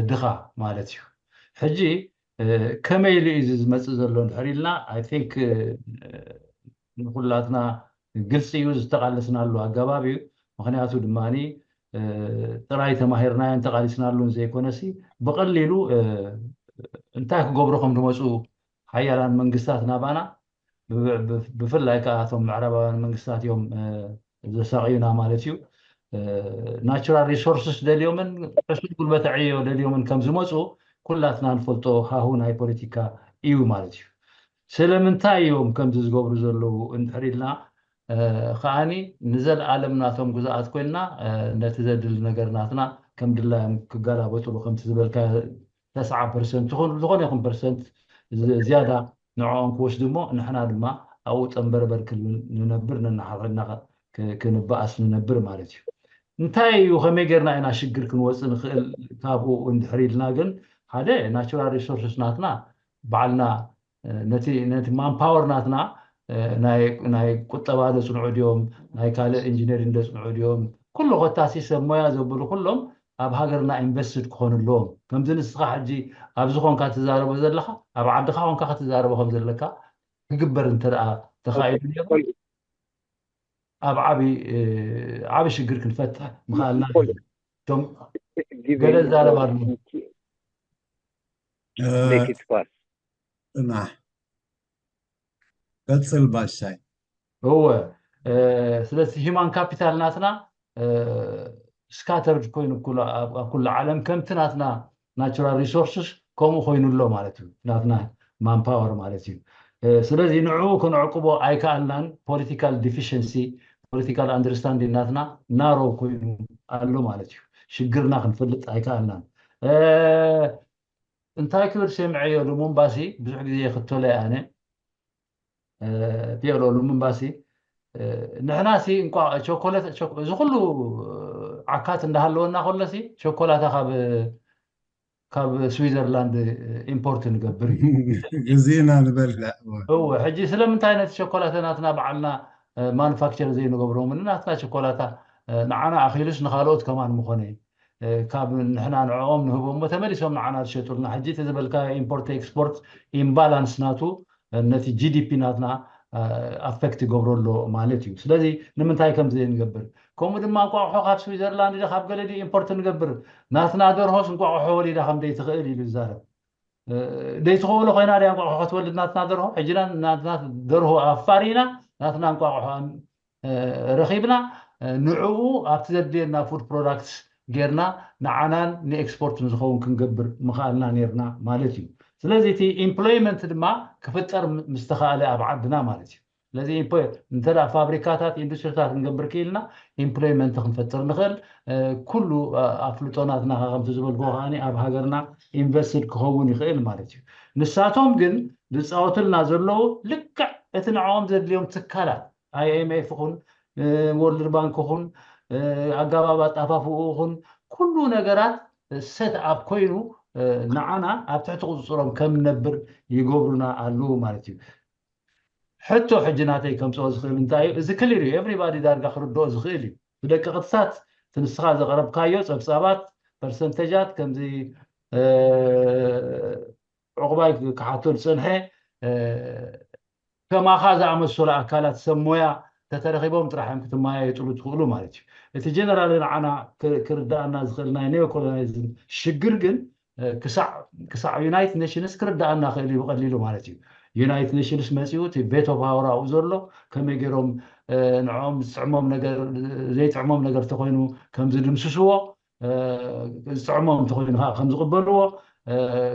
ድኻ ማለት እዩ። ሕጂ ከመይ ኢሉ እዩ ዝመፅእ ዘሎ እንድሕር ኢልና ኣይ ቲንክ ንኩላትና ግልፂ እዩ ዝተቃለስናሉ ኣገባብ እዩ። ምክንያቱ ድማ ጥራይ ተማሂርናዮን ተቃሊስናሉን ዘይኮነሲ ብቀሊሉ እንታይ ክገብሩ ከም ዝመፁ ሓያላን መንግስታት ናባና ብፍላይ ከዓ እቶም ምዕራባውያን መንግስታት እዮም ዘሳቅዩና ማለት እዩ። ናቹራል ሪሶርስስ ደልዮምን ዕሱብ ጉልበተ ዕዮ ደልዮምን ከም ዝመፁ ኩላትና ንፈልጦ ሃሁ ናይ ፖለቲካ እዩ ማለት እዩ። ስለምንታይ እዮም ከምዚ ዝገብሩ ዘለዉ እንድሕር ኢልና ከዓኒ ንዘለኣለም ናቶም ግዛኣት ኮይንና ነቲ ዘድሊ ነገር ናትና ከም ድላዮም ክገላበጥሉ ከምቲ ዝበልካ ተስዓ ፐርሰንት ዝኾን ዝኾነ ይኹን ፐርሰንት ዝያዳ ንዕኦም ክወስዱ እሞ ንሕና ድማ ኣብኡ ጠንበርበር ክብል ንነብር ነናሓድሕድና ክንበኣስ ንነብር ማለት እዩ። እንታይ እዩ ከመይ ጌርና ኢና ሽግር ክንወፅእ ንኽእል ካብኡ እንድሕር ኢልና ግን ሓደ ናቹራል ሪሶርስስ ናትና ባዕልና ነቲ ነቲ ማንፓወር ናትና ናይ ቁጠባ ዘፅንዑ ድዮም ናይ ካልእ ኢንጂነሪንግ ዘፅንዑ ድዮም ኩሉ ኮታሲ ሰብ ሞያ ዘብሉ ኩሎም ኣብ ሃገርና ኢንቨስትድ ክኾኑ ኣለዎም። ከምዚ ንስኻ ሕጂ ኣብዚ ኮንካ ትዛረቦ ዘለኻ ኣብ ዓድኻ ኮንካ ክትዛረቦ ከም ዘለካ ክግበር እንተ ደኣ ተኻኢሉ ነይሩ ኣብ ዓቢ ዓቢ ሽግር ክንፈትሕ ምኽኣልና። እቶም ገለ ዛረባ ኣለዉ። ፅናሕ ቀፅል ባሻይ። እወ ስለዚ ሂማን ካፒታል ናትና ስካተርድ ኮይኑ ኣብ ኩሉ ዓለም ከምቲ ናትና ናቹራል ሪሶርስስ ከምኡ ኮይኑ ኣሎ ማለት እዩ። ናትና ማንፓወር ማለት እዩ። ስለዚ ንዕኡ ክንዕቅቦ ኣይከኣልናን። ፖለቲካል ዲፊሽንሲ ፖለቲካል ኣንደርስታንዲንግ ናትና ናሮ ኮይኑ ኣሎ ማለት እዩ። ሽግርና ክንፈልጥ ኣይከኣልናን። እንታይ ክብል ሰምዐዮ ሉሙምባሲ ብዙሕ ግዜ ይኽተሎ እየ ኣነ ፒኤልኦ ሉሙምባሲ ንሕና ሲ እንቋ ቸኮለት እዚ ኩሉ ዓካት እንዳሃለወና ከሎ ሲ ቸኮላታ ካብ ካብ ስዊዘርላንድ ኢምፖርት ንገብር እዩ። ግዜና ንበልዕ። እወ ሕጂ ስለምንታይ ነቲ ቸኮላተ ናትና በዓልና ማኑፋክቸር ዘይንገብሮም ናትና ቸኮላታ ንዓና ኣኺሉስ ንካልኦት ከማን ምኾነ ካብ ንሕና ንዕኦም ንህቦ እሞ ተመሊሶም ንዓና ዝሸጡልና። ሕጂ እቲ ዝበልካ ኢምፖርት ኤክስፖርት ኢምባላንስ ናቱ ነቲ ጂ ዲ ፒ ናትና ኣፌክት ይገብሮ ኣሎ ማለት እዩ። ስለዚ ንምንታይ ከምዚ ንገብር? ከምኡ ድማ እንቋቑሖ ካብ ስዊዘርላንድ ዶ ካብ ገለ ድዩ ኢምፖርት ንገብር? ናትና ደርሆስ እንቋቑሖ ወሊዳ ከም ደይትኽእል ኢሉ ይዛረብ። ደይትኽእሎ ኮይና ድያ እንቋቑሖ ክትወልድ ናትና ደርሆ? ሕጂ ናትና ደርሆ ኣፋሪና ናትና እንቋቑሖ ረኺብና ንዕኡ ኣብቲ ዘድልየና ፉድ ፕሮዳክትስ ጌርና ንዓናን ንኤክስፖርትን ዝኸውን ክንገብር ምኽኣልና ነይርና ማለት እዩ። ስለዚ እቲ ኢምፕሎይመንት ድማ ክፍጠር ምስ ተኻእለ ኣብ ዓድና ማለት እዩ። ስለዚ እንተ ፋብሪካታት ኢንዱስትሪታት ክንገብር ክኢልና ኢምፕሎይመንት ክንፈጥር ንኽእል። ኩሉ ኣፍልጦ ናትና ከምቲ ዝበልኩ ከኣ ኣብ ሃገርና ኢንቨስትድ ክኸውን ይኽእል ማለት እዩ። ንሳቶም ግን ዝፃወትልና ዘለዉ ልክዕ እቲ ንዕኦም ዘድልዮም ትካላት ኣይኤምኤፍ ኹን ወርልድ ባንክ ኹን ኣገባብ ኣጣፋፍኡ ኹን ኩሉ ነገራት ሴት ኣፕ ኮይኑ ንዓና ኣብ ትሕቲ ቁፅፅሮም ከም ንነብር ይገብሩና ኣለዉ ማለት እዩ። ሕቶ ሕጂ ናተይ ከምፅኦ ዝኽእል እንታይ እዩ? እዚ ክሊር እዩ፣ ኤቭሪባዲ ዳርጋ ክርድኦ ዝኽእል እዩ። ብደቂ ቅትሳት እቲ ንስኻ ዘቕረብካዮ ፀብፃባት ፐርሰንተጃት ከምዚ ዕቑባይ ክሓቶ ዝፀንሐ ከማኻ ዝኣመሰሉ ኣካላት ሰብ ሞያ ተተረኺቦም ጥራሕ እዮም ክትመያየጥሉ ትኽእሉ ማለት እዩ። እቲ ጀነራል ንዓና ክርዳእና ዝኽእል ናይ ኔኦኮሎናይዝም ሽግር ግን ክሳዕ ዩናይትድ ኔሽንስ ክርዳእና ክእል እዩ ብቐሊሉ ማለት እዩ። ዩናይትድ ኔሽንስ መፂኡ እቲ ቬቶ ፓወር ኣብኡ ዘሎ ከመይ ገይሮም ንዕኦም ዝጥዕሞም ነገር ዘይጥዕሞም ነገር ተኮይኑ ከም ዝድምስስዎ ዝጥዕሞም እንተኮይኑ ከዓ ከም ዝቕበልዎ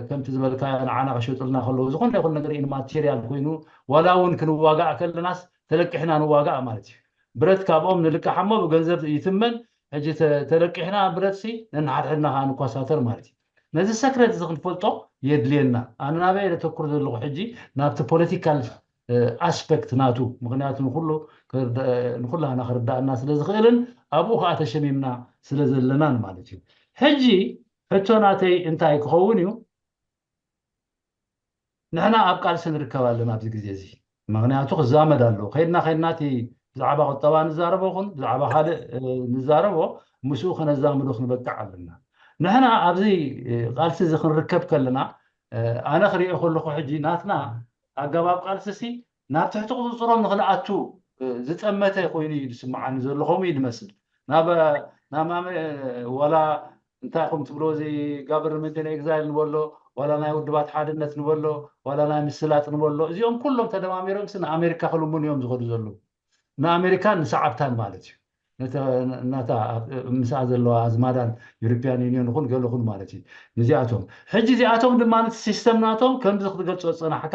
ከምቲ ዝበልካ ንዓና ከሸጡልና ከለዉ ዝኾነ ይኹን ነገር ኢን ማቴሪያል ኮይኑ ዋላ እውን ክንዋጋእ ከለናስ ተለቂሕና ንዋጋእ ማለት እዩ። ብረት ካብኦም ንልቃሕ እሞ ብገንዘብ ይትመን። ሕጂ ተለቂሕና ብረት ሲ ነንሓድሕድና ከዓ ንኳሳተር ማለት እዩ። ነዚ ሰክረት እዚ ክንፈልጦ የድልየና። ኣነ ናበይ ዘተኩር ዘለኹ ሕጂ ናብቲ ፖለቲካል ኣስፐክት ናቱ ምክንያቱ ንኩላና ክርዳእና ስለ ዝኽእልን ኣብኡ ከዓ ተሸሚምና ስለ ዘለናን ማለት እዩ። ሕጂ ሕቶ ናተይ እንታይ ክኸውን እዩ? ንሕና ኣብ ቃልሲ ንርከብ ኣለና ኣብዚ ግዜ እዚ። ምክንያቱ ክዛመድ ኣለዎ። ከይድና ከይድና እቲ ብዛዕባ ቁጠባ ንዛረቦ ኹን ብዛዕባ ካልእ ንዛረቦ ምስኡ ከነዛምዶ ክንበቅዕ ኣለና። ንሕና ኣብዚ ቃልሲ እዚ ክንርከብ ከለና ኣነ ክሪኦ ከለኹ ሕጂ ናትና ኣገባብ ቃልሲ ሲ ናብ ትሕቲ ቁፅፅሮም ንክንኣቱ ዝጠመተ ኮይኑ እዩ ዝስምዓኒ ዘሎ። ከምኡ እዩ ዝመስል ናብ ናብ ዋላ እንታይ ኹም ትብሎ እዚ ጋቨርንመንት ኤግዛይል ንበሎ ዋላ ናይ ውድባት ሓድነት ንበሎ ዋላ ናይ ምስላጥ ንበሎ እዚኦም ኩሎም ተደማሚሮም ስ ንኣሜሪካ ክልሙን እዮም ዝኸዱ ዘለዉ። ንኣሜሪካን ንሰዓብታን ማለት እዩ። ናታ ምስኣ ዘለዋ ኣዝማዳን ዩሮፒያን ዩኒዮን ኹን ገለ ኹን ማለት እዩ። ንዚኣቶም ሕጂ እዚኣቶም ድማ ነቲ ሲስተም ናቶም ከምዚ ክትገልፆ ዝፀናሕካ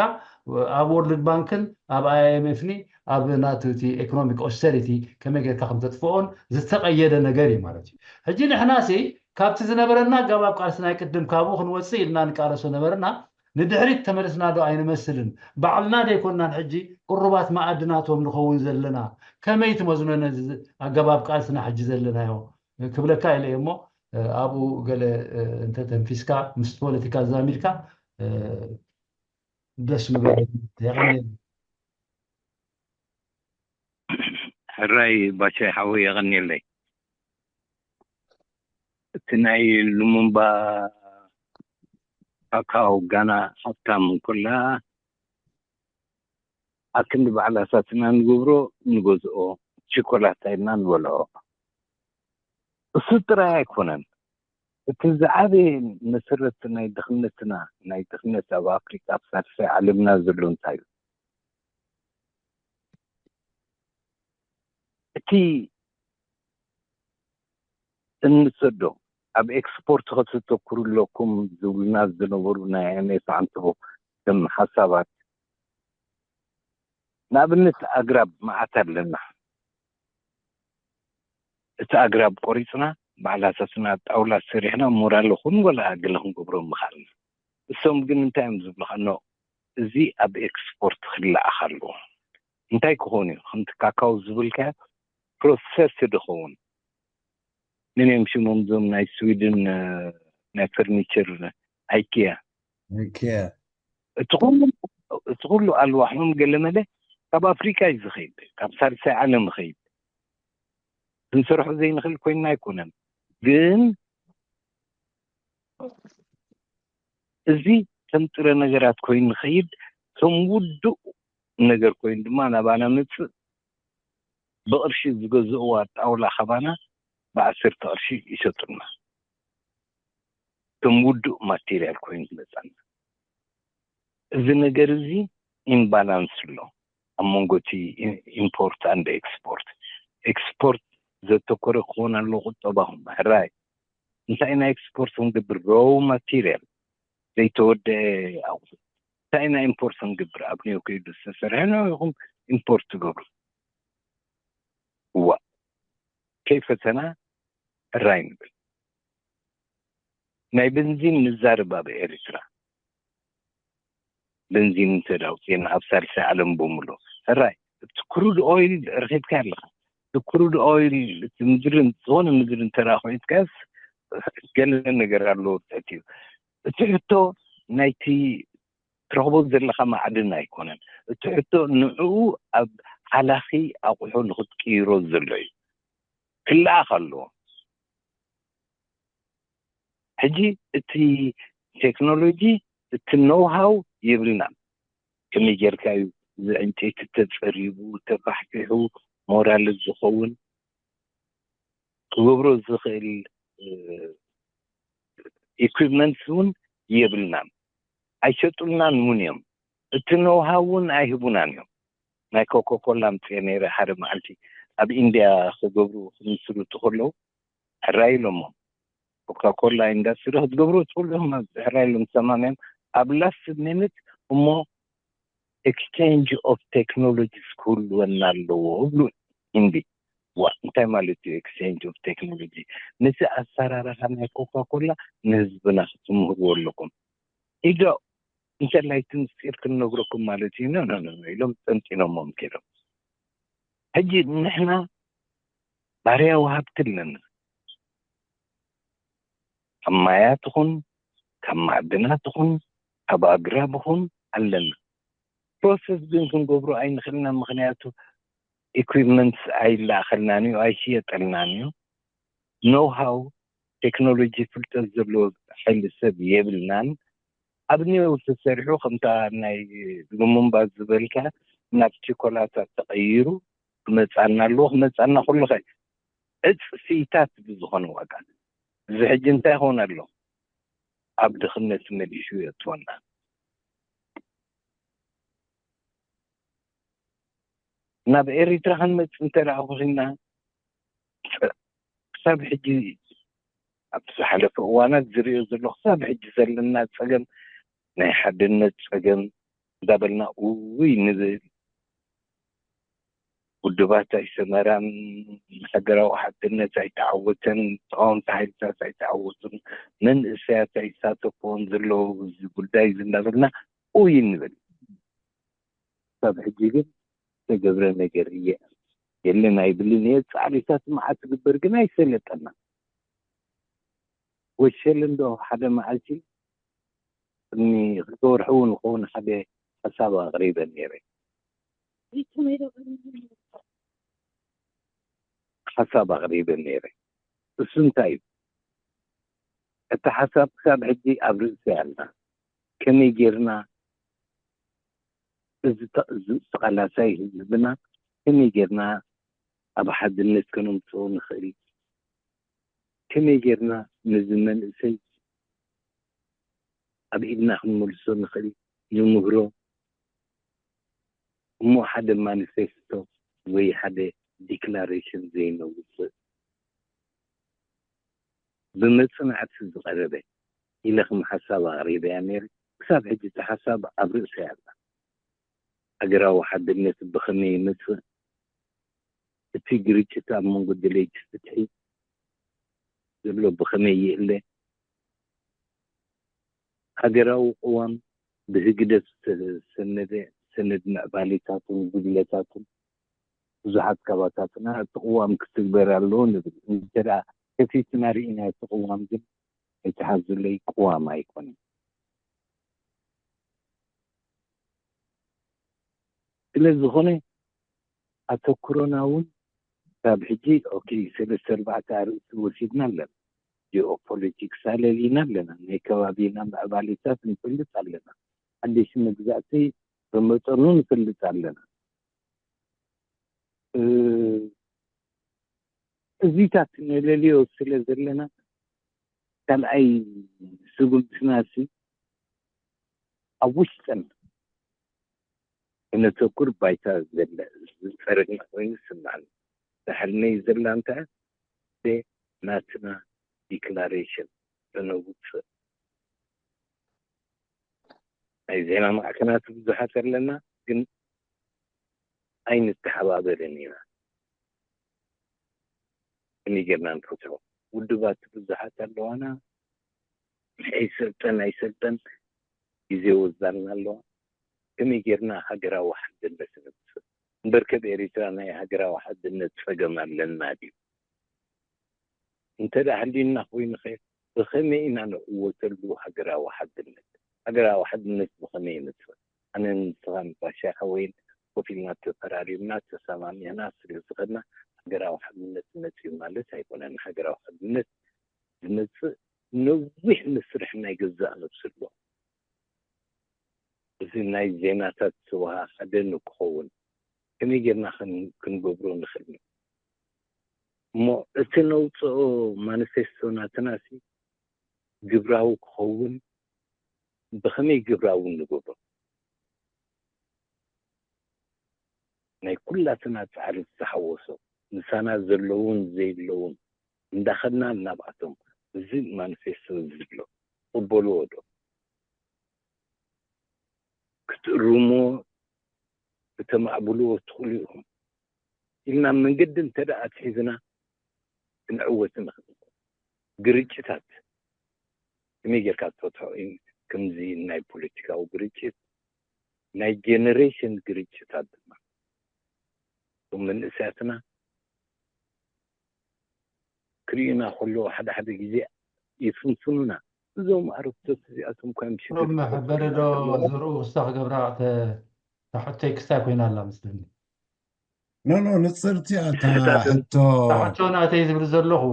ኣብ ወርልድ ባንክን ኣብ ኣይኤምኤፍኒ ኣብ ናቱ እቲ ኤኮኖሚክ ኦስተሪቲ ከመይ ጌርካ ከም ተጥፍኦን ዝተቐየደ ነገር እዩ ማለት እዩ። ሕጂ ንሕና ሲ ካብቲ ዝነበረና ኣገባብ ቃልሲ ናይ ቅድም ካብኡ ክንወፅእ ኢልና ንቃለሶ ነበርና። ንድሕሪት ተመልስና ዶ ኣይንመስልን? ባዕልና ደይኮናን ሕጂ ቅሩባት መኣዲ ናቶም ንኸውን ዘለና? ከመይ ትመዝኖ ነዚ ኣገባብ ቃልስና ሕጂ ዘለናዮ ክብለካ ኢለ እየ እሞ ኣብኡ ገለ እንተተንፊስካ ምስ ፖለቲካ ዛሚድካ ደስ ምበለ። የቐንየለይ። ሕራይ ባሻይ ሓወይ የቐንየለይ። እቲ ናይ ሉሙምባ ካካው ጋና ሃብታም እንኮላ ኣክንዲ ባዕላታትና ንገብሮ ንገዝኦ ቺኮላታ ኢልና ንበልዖ። እሱ ጥራይ ኣይኮነን። እቲ ዝዓበየ መሰረት ናይ ድኽነትና ናይ ድኽነት ኣብ ኣፍሪቃ ኣብ ሳልሳይ ዓለምና ዘሎ እንታይ እዩ? እቲ እንሰዶ ኣብ ኤክስፖርት ከተተኩሩ ኣለኩም ዝብሉና ዝነበሩ ናይ ኣሜሪካ ዓንተቦ ከም ሓሳባት ንኣብነት ኣግራብ መዓት ኣለና። እቲ ኣግራብ ቆሪፅና ባዕላታትና ጣውላ ሰሪሕና ሞራል ኹን ወላ ገለ ክንገብሮ ምኽኣልና። እሶም ግን እንታይ እዮም ዝብሉኻ ኖ እዚ ኣብ ኤክስፖርት ክለኣኽ ኣለዎ። እንታይ ክኾን እዩ ከምቲ ካካው ዝብልካዮ ፕሮሰስድ ይኸውን። መን እዮም ሽሞም እዞም ናይ ስዊድን ናይ ፈርኒቸር ኣይኪያ ኦኬ እቲ ኩሉ እቲ ኩሉ ኣልዋሕም ገለመለ ካብ ኣፍሪካ እዩ ዝኸይድ ካብ ሳልሳይ ዓለም ይኸይድ ክንሰርሖ ዘይንኽእል ኮይንና ኣይኮነን ግን እዚ ከም ጥረ ነገራት ኮይኑ ንኸይድ፣ ከም ውዱእ ነገር ኮይኑ ድማ ናባና መጽእ። ብቕርሺ ዝገዝእዋ ጣውላ ካባና ብዓሰርተ ቅርሺ ይሸጡልና። ከም ውዱእ ማቴርያል ኮይኑ ዝመጻና። እዚ ነገር እዚ ኢምባላንስ ኣሎ ኣብ መንጎ እቲ ኢምፖርት ኣንድ ኤክስፖርት። ኤክስፖርት ዘተኮረ ክኾን ኣለዎ ቁጠባኹም። ሕራይ እንታይ ኢና ኤክስፖርት ክንገብር? ሮው ማቴርያል፣ ዘይተወደአ ኣቑሑ። እንታይ ኢና ኢምፖርት ክንገብር? ኣብ ኒው ከይዱ ዝተሰርሐ ነው ኢኹም ኢምፖርት ትገብሩ። እዋ ከይፈተና ሕራይ ንብል። ናይ በንዚን ንዛረብ ኣብ ኤርትራ። በንዚን እንተ ዳውፅና ኣብ ሳልሳይ ዓለም በሙሉ ሕራይ እቲ ክሩድ ኦይል ረኺብካ ኣለኻ። እቲ ክሩድ ኦይል እቲ ምድሪ ዝኾነ ምድሪ እንተ ዳኣ ኮይትካስ ገለ ነገር ኣለዎ እዩ። እቲ ሕቶ ናይቲ ትረኽቦ ዘለኻ ማዕድን ኣይኮነን። እቲ ሕቶ ንዕኡ ኣብ ሃላኺ ኣቑሑ ንኽትቅይሮ ዘሎ እዩ። ክለኣኽ ኣለዎ። ሕጂ እቲ ቴክኖሎጂ፣ እቲ ኖውሃው የብልናን። ከመይ ጌርካ እዩ እዚ ዕንጨይቲ ተጸሪቡ፣ ተፋሕፊሑ፣ ሞራል ዝኸውን ክገብሮ ዝኽእል ኢኩፕመንትስ እውን የብልናን። ኣይሸጡልናን እውን እዮም። እቲ ኖውሃው እውን ኣይህቡናን እዮም። ናይ ኮካኮላ ኣምፅኤ ነይረ ሓደ መዓልቲ ኣብ ኢንድያ ክገብሩ ክምስርቱ ከለዉ ሕራይ ኢሎሞም። ኮካኮላ ኢንዳስትሪ ክትገብሩ ትኽእሉ ኢኹም፣ ሕራይ ኢሎም ሰማምዮም ኣብ ላስት ሚኒት እሞ ኤክስቼንጅ ኦፍ ቴክኖሎጂስ ክህልወና ኣለዎ እብሉ። እንዲ ዋ እንታይ ማለት እዩ ኤክስቼንጅ ኦፍ ቴክኖሎጂ? ነዚ ኣሰራርሓ ናይ ኮካኮላ ንህዝብና ክትምህርዎ ኣለኩም። ኢዶ እንተላይ እቲ ምስጢር ክንነግረኩም ማለት እዩ። ኖ ኖ ኖ ኢሎም ጠንጢኖሞም ከይዶም። ሕጂ ንሕና ባርያ ወሃብቲ ኣለና። ካብ ማያት ኹን ካብ ማዕድናት ኹን ካብ ኣግራብ ኹን ኣለና። ፕሮሰስ ግን ክንገብሮ ኣይንኽእልና፣ ምኽንያቱ ኢኩፕመንትስ ኣይለኣኸልናን እዩ፣ ኣይሽየጠልናን እዩ። ኖውሃው ቴክኖሎጂ ፍልጠት ዘለዎ ሓይሊ ሰብ የብልናን። ኣብ ኒው ተሰሪሑ ከምታ ናይ ሉሙምባ ዝበልካ ናብ ቸኮላታ ተቐይሩ ክመጻና ኣለዎ፣ ክመጻና ከሎ ኸ ዕጽፊታት ብዝኾነ ዋጋ። እዚ ሕጂ እንታይ ይኸውን ኣሎ? ኣብ ድኽነት መሊሱ የእትወና። ናብ ኤሪትራ ክንመጽእ እንተ ደኣ ኮይንና፣ ክሳብ ሕጂ ኣብቲ ዝሓለፈ እዋናት ዝርእዮ ዘሎ ክሳብ ሕጂ ዘለና ጸገም ናይ ሓድነት ጸገም እንዳበልና እውይ ንብል። ውድባት ኣይሰመራን፣ ሃገራዊ ሓድነት ኣይተዓወተን፣ ተቃወምቲ ሓይልታት ኣይተዓወቱን፣ መንእሰያት ኣይሳተፍዎን ዘለዉ እዚ ጉዳይ እዚ እንዳበልና እውይ ንብል። ክሳብ ሕጂ ግን ዝተገብረ ነገር እየ የለን ኣይብልን እየ። ጻዕሪታት መዓት ትግበር ግን ኣይሰለጠና። ወሸል እንዶ ሓደ መዓልቲ ቅድሚ ክልተ ወርሒ እውን ክኸውን ሓደ ሓሳብ ኣቕሪበ ነይረ። ሓሳብ ኣቕሪበ ነይረ። እሱ እንታይ እዩ? እቲ ሓሳብ ክሳብ ሕጂ ኣብ ርእሲ ኣላ። ከመይ ጌርና እዚ ተ-፣ እዚ ተቓላሳይ ህዝብና ከመይ ጌርና ኣብ ሓድነት ከነምፅኦ ንኽእል? ከመይ ጌርና ነዚ መንእሰይ ኣብ ኢድና ክንመልሶ ንኽእል? ንምህሮ እሞ ሓደ ማኒፌስቶ ወይ ሓደ ዲክላሬሽን ዘይነውፅእ ብመፅናዕቲ ዝቐረበ ኢለ ከም ሓሳብ ኣቕሪበያ ነይረ። ክሳብ ሕጂ እቲ ሓሳብ ኣብ ርእሰይ ኣላ። ሃገራዊ ሓድነት ብኸመይ ይመፅእ? እቲ ግርጭት ኣብ መንጎ ደለይቲ ፍትሒ ዘሎ ብኸመይ ይእለ? ሃገራዊ ቅዋም ብህግደፍ ዝተሰነደ ሰነድ ምዕባሌታቱን ጉድለታቱን ብዙሓት ካባታትና እቲ ቅዋም ክትግበር ኣለዎ ንብል። እንተ ደኣ ከፊትና ርኢና እቲ ቅዋም ግን ኣይትሓዙለይ ቅዋም ኣይኮነን። ስለ ዝኾነ ኣተኩሮና እውን ካብ ሕጂ ኦኬ ሰለስተ ኣርባዕተ ኣርእስቲ ወሲድና ኣለና። ጂኦፖለቲክስ ኣለሊና ኣለና። ናይ ከባቢና ምዕባሊታት ንፈልጥ ኣለና። ሓደሽ መግዛእቲ ብመጠኑ ንፈልጥ ኣለና። እዚታት ነለልዮ ስለ ዘለና ካልኣይ ስጉምትና ሲ ኣብ ውሽጥን እነተኩር ባይታ ዝጸረግና ኮይኑ ይስምዓኒ። ድሕርነይ ዘላ እንተ ናትና ዲክላሬሽን እነውፅእ ናይ ዜና ማዕከናት ብዙሓት ኣለና፣ ግን ኣይንተሓባበርን ኢና። ከመይ ጌርና ንፈትሖ? ውድባት ብዙሓት ኣለዋና። ኣይሰልጠን ኣይሰልጠን ግዜ ወዛልና ኣለዋ። ከመይ ጌርና ሃገራዊ ሓድነት ነብፅእ? እምበርከብ ኤሪትራ ናይ ሃገራዊ ሓድነት ጸገም ኣለና ድዩ? እንተ ደኣ ሃልዩና ኮይኑኸ ብኸመይ ኢና ንዕወተሉ ሃገራዊ ሓድነት? ሃገራዊ ሓድነት ብኸመይ ይመጽእ? ኣነን ንስኻን ባሻ ሓወይን ኮፍ ኢልና ተፈራሪምና ተሰማሚዕና ስለ ዝኸድና ሃገራዊ ሓድነት መጽዩ ማለት ኣይኮነን። ሃገራዊ ሓድነት ዝመጽእ ነዊሕ መስርሕ ናይ ገዛእ ነብሱ ኣሎ። እዚ ናይ ዜናታት ዝተወሃሃደ ንክኸውን ከመይ ጌርና ክንገብሮ ንኽእል? እሞ እቲ ነውፅኦ ማኒፌስቶ ናትና ሲ ግብራዊ ክኸውን ብኸመይ ግብራዊ ንገብሮ? ናይ ኩላትና ፃዕሪ ዝተሓወሶ ምሳና ዘለውን ዘይለውን እንዳኸድና ናብኣቶም እዚ ማኒፌስቶ እዚ ዝብሎ ትቕበልዎ ዶ? ክትእርምዎ ክተማዕብልዎ ትኽእሉ ኢኹም ኢልና መንገዲ እንተ ደኣ ኣትሒዝና ክንዕወት ንኽእል። ግርጭታት ከመይ ጌርካ ትፈትሖ እዩ? ከምዚ ናይ ፖለቲካዊ ግርጭት ናይ ጀነሬሽን ግርጭታት ድማ እቶም መንእሰያትና ክርእዩና ከለዉ ሓደ ሓደ ግዜ ይፍንፍኑና። እዞም ኣረግቶት እዚኣቶም እኳ ምሽ ሮም መሕበሪ ዶ ዘለዎም ዝርኡ ክስታ ክገብራ ተ- ሕቶይ ክስታይ ኮይና ኣላ መስለኒ። ኖ ኖ ንፅርቲ እያ እታ ክስታትን ሕቶ ሕቶ ናተይ ዝብል ዘለኹ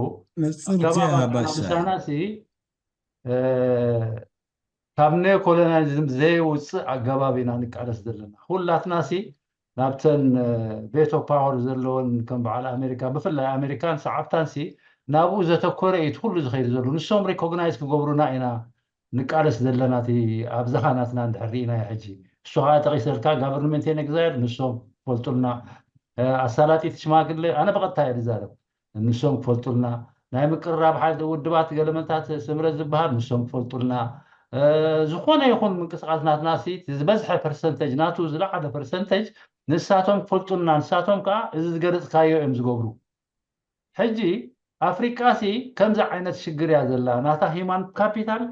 ንፅርቲ እያ ባሻ ምሳና ሲ ካብ ኔኮሎናሊዝም ዘይውፅእ ኣገባብ ኢና ንቃለስ ዘለና። ኩላትና ሲ ናብተን ቬቶ ፓወር ዘለወን ከም በዓል ኣሜሪካ ብፍላይ ኣሜሪካን ሰዓብታን ሲ ናብኡ ዘተኮረ እዩ እቲ ኩሉ ዝኸይድ ዘሎ። ንሶም ሪኮግናይዝ ክገብሩና ኢና ንቃለስ ዘለና። እቲ ኣብዝኻ ናትና እንድሕር ርኢናዮ ሕጂ እሱ ከዓ ጠቂሰልካ ጋቨርንመንት ኤን ኤግዛይል ንሶም ክፈልጡልና ኣሳላጢት ሽማግለ ኣነ ብቐጥታ እየ ዝዛረብ። ንሶም ክፈልጡልና ናይ ምቅርራብ ሓይሊ ውድባት ገለመንታት ስምረት ዝበሃል ንሶም ክፈልጡልና ዝኾነ ይኹን ምንቅስቃስ ናትና ሲ ዝበዝሐ ፐርሰንተጅ ናቱ ዝለዓለ ፐርሰንተጅ ንሳቶም ክፈልጡልና ንሳቶም ከዓ እዚ ዝገለፅካዮ እዮም ዝገብሩ። ሕጂ ኣፍሪቃ ሲ ከምዚ ዓይነት ሽግር እያ ዘላ ናታ ሂማን ካፒታል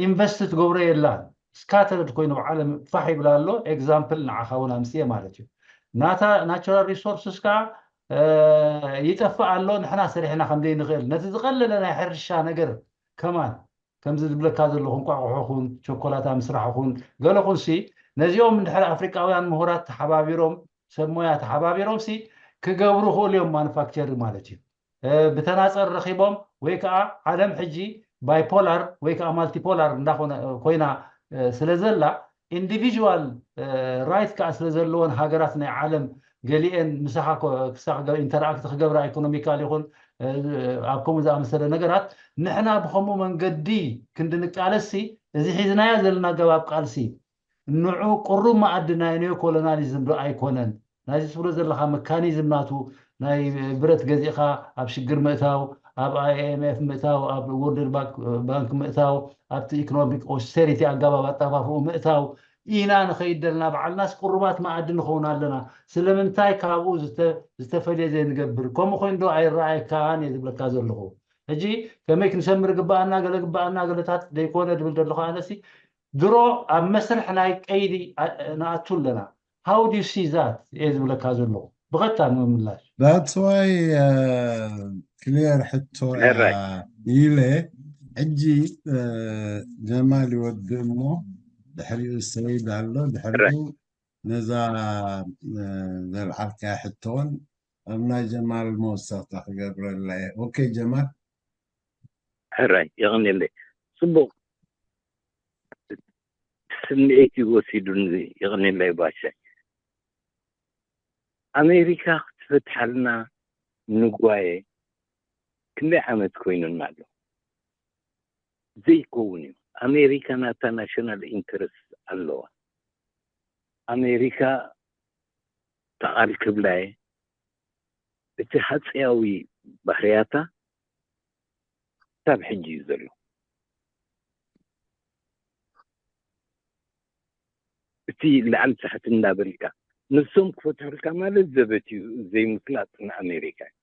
ኢንቨስት ትገብሮ የላን ስካተርድ ኮይኑ ኣብ ዓለም ፋሕ ይብላ ኣሎ። ኤግዛምፕል ንዓኻ እውን ኣምስየ ማለት እዩ። ናታ ናቹራል ሪሶርስስ ከዓ ይጠፍእ ኣሎ። ንሕና ሰሪሕና ከምዘይ ንኽእል ነቲ ዝቐለለ ናይ ሕርሻ ነገር ከማን ከምዚ ዝብለካ ዘለኹ እንቋቑሖ ኹን ቸኮላታ ምስራሕ ኹን ገለ ኹን ሲ ነዚኦም እንድሕር ኣፍሪቃውያን ምሁራት ተሓባቢሮም ሰብ ሞያ ተሓባቢሮም ሲ ክገብሩ ክእሉ እዮም ማኑፋክቸር ማለት እዩ። ብተናፀል ረኺቦም ወይ ከዓ ዓለም ሕጂ ባይፖላር ወይ ከዓ ማልቲፖላር እንዳኮነ ኮይና ስለ ዘላ ኢንዲቪዥዋል ራይት ከዓ ስለ ዘለወን ሃገራት ናይ ዓለም ገሊኤን ምሳኻ ኢንተራክት ክገብራ ኢኮኖሚካል ይኹን ኣብ ከምኡ ዝኣመሰለ ነገራት ንሕና ብከምኡ መንገዲ ክንድንቃለሲ እዚ ሒዝናያ ዘለና ገባብ ቃልሲ ንዑ ቅሩብ መኣዲ ናይ ኒዮ ኮሎናሊዝም ዶ ኣይኮነን ናይዚ ትብሎ ዘለካ መካኒዝም ናቱ ናይ ብረት ገዚእካ ኣብ ሽግር ምእታው ኣብ ኣይኤምኤፍ ምእታው ኣብ ወርልድ ባንክ ምእታው ኣብቲ ኢኮኖሚክ ኦስተሪቲ ኣገባብ ኣጠፋፍኡ ምእታው ኢና ንኸይድ ዘለና ባዕልናስ ቅሩባት መኣዲ ንኸውን ኣለና ስለምንታይ ካብኡ ዝተፈልየ ዘይንገብር ከምኡ ኮይኑ ዶ ኣይረኣየካን እየ ዝብለካ ዘለኹ ሕጂ ከመይ ክንሰምር ግበኣና ገለ ግበኣና ገለታት ዘይኮነ ድብል ዘለኹ ኣነሲ ድሮ ኣብ መስርሕ ናይ ቀይዲ ንኣቱ ኣለና how do you see that እየ ዝብለካ ዘለኹ ብቐጥታ ንምምላሽ that's why ክሊየር ሕቶ ኢለ ሕጂ ጀማል ይወድእ እሞ ድሕሪኡ ሰይድ ኣሎ ድሕሪኡ ነዛ ዘልዓልካያ ሕቶን ኣብ ናይ ጀማል መወሰኽታ ክገብረላ እየ ኦኬ ጀማል ሕራይ የቐንየለይ። ጽቡቕ ስምዒት እዩ ወሲዱኒ። የቐንየለይ ባሻይ። ኣሜሪካ ክትፈትሓልና ንጓየ ክንደይ ዓመት ኮይኑና ኣሎ? ዘይከውን እዩ። ኣሜሪካ ናታ ናሽናል ኢንተረስት ኣለዋ። ኣሜሪካ ተቓል ክብላየ እቲ ሃፀያዊ ባህርያታ ክሳብ ሕጂ እዩ ዘሎ። እቲ ላዕሊ ታሕቲ እንዳበልካ ንሶም ክፈትሑልካ ማለት ዘበት እዩ። ዘይምፍላጥ ንኣሜሪካ እዩ።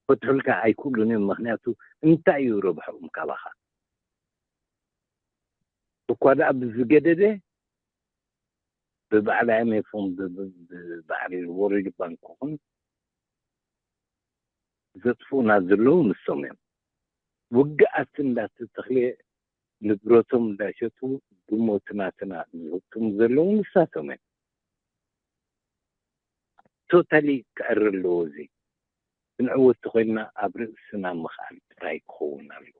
ክፈትሑልካ ኣይክእሉን እዮም። ምክንያቱ እንታይ እዩ ረብሖም ካባኻ? እኳ ደኣ ብዝገደደ ብበዓል ኣይኤምኤፍ ኹን ብበዓል ወርልድ ባንክ ኹን ዘጥፍኡና ዘለዉ ንሶም እዮም። ውግኣት እንዳተተኽለ ንብረቶም እንዳሸጡ ድሞትናትና ዝህብትሙ ዘለዉ ንሳቶም እዮም። ቶታሊ ክዕሪ ኣለዎ። እዚ ክንዕወት ተኮይንና ኣብ ርእስና ምኽኣል ጥራይ ክኸውን ኣለዎ።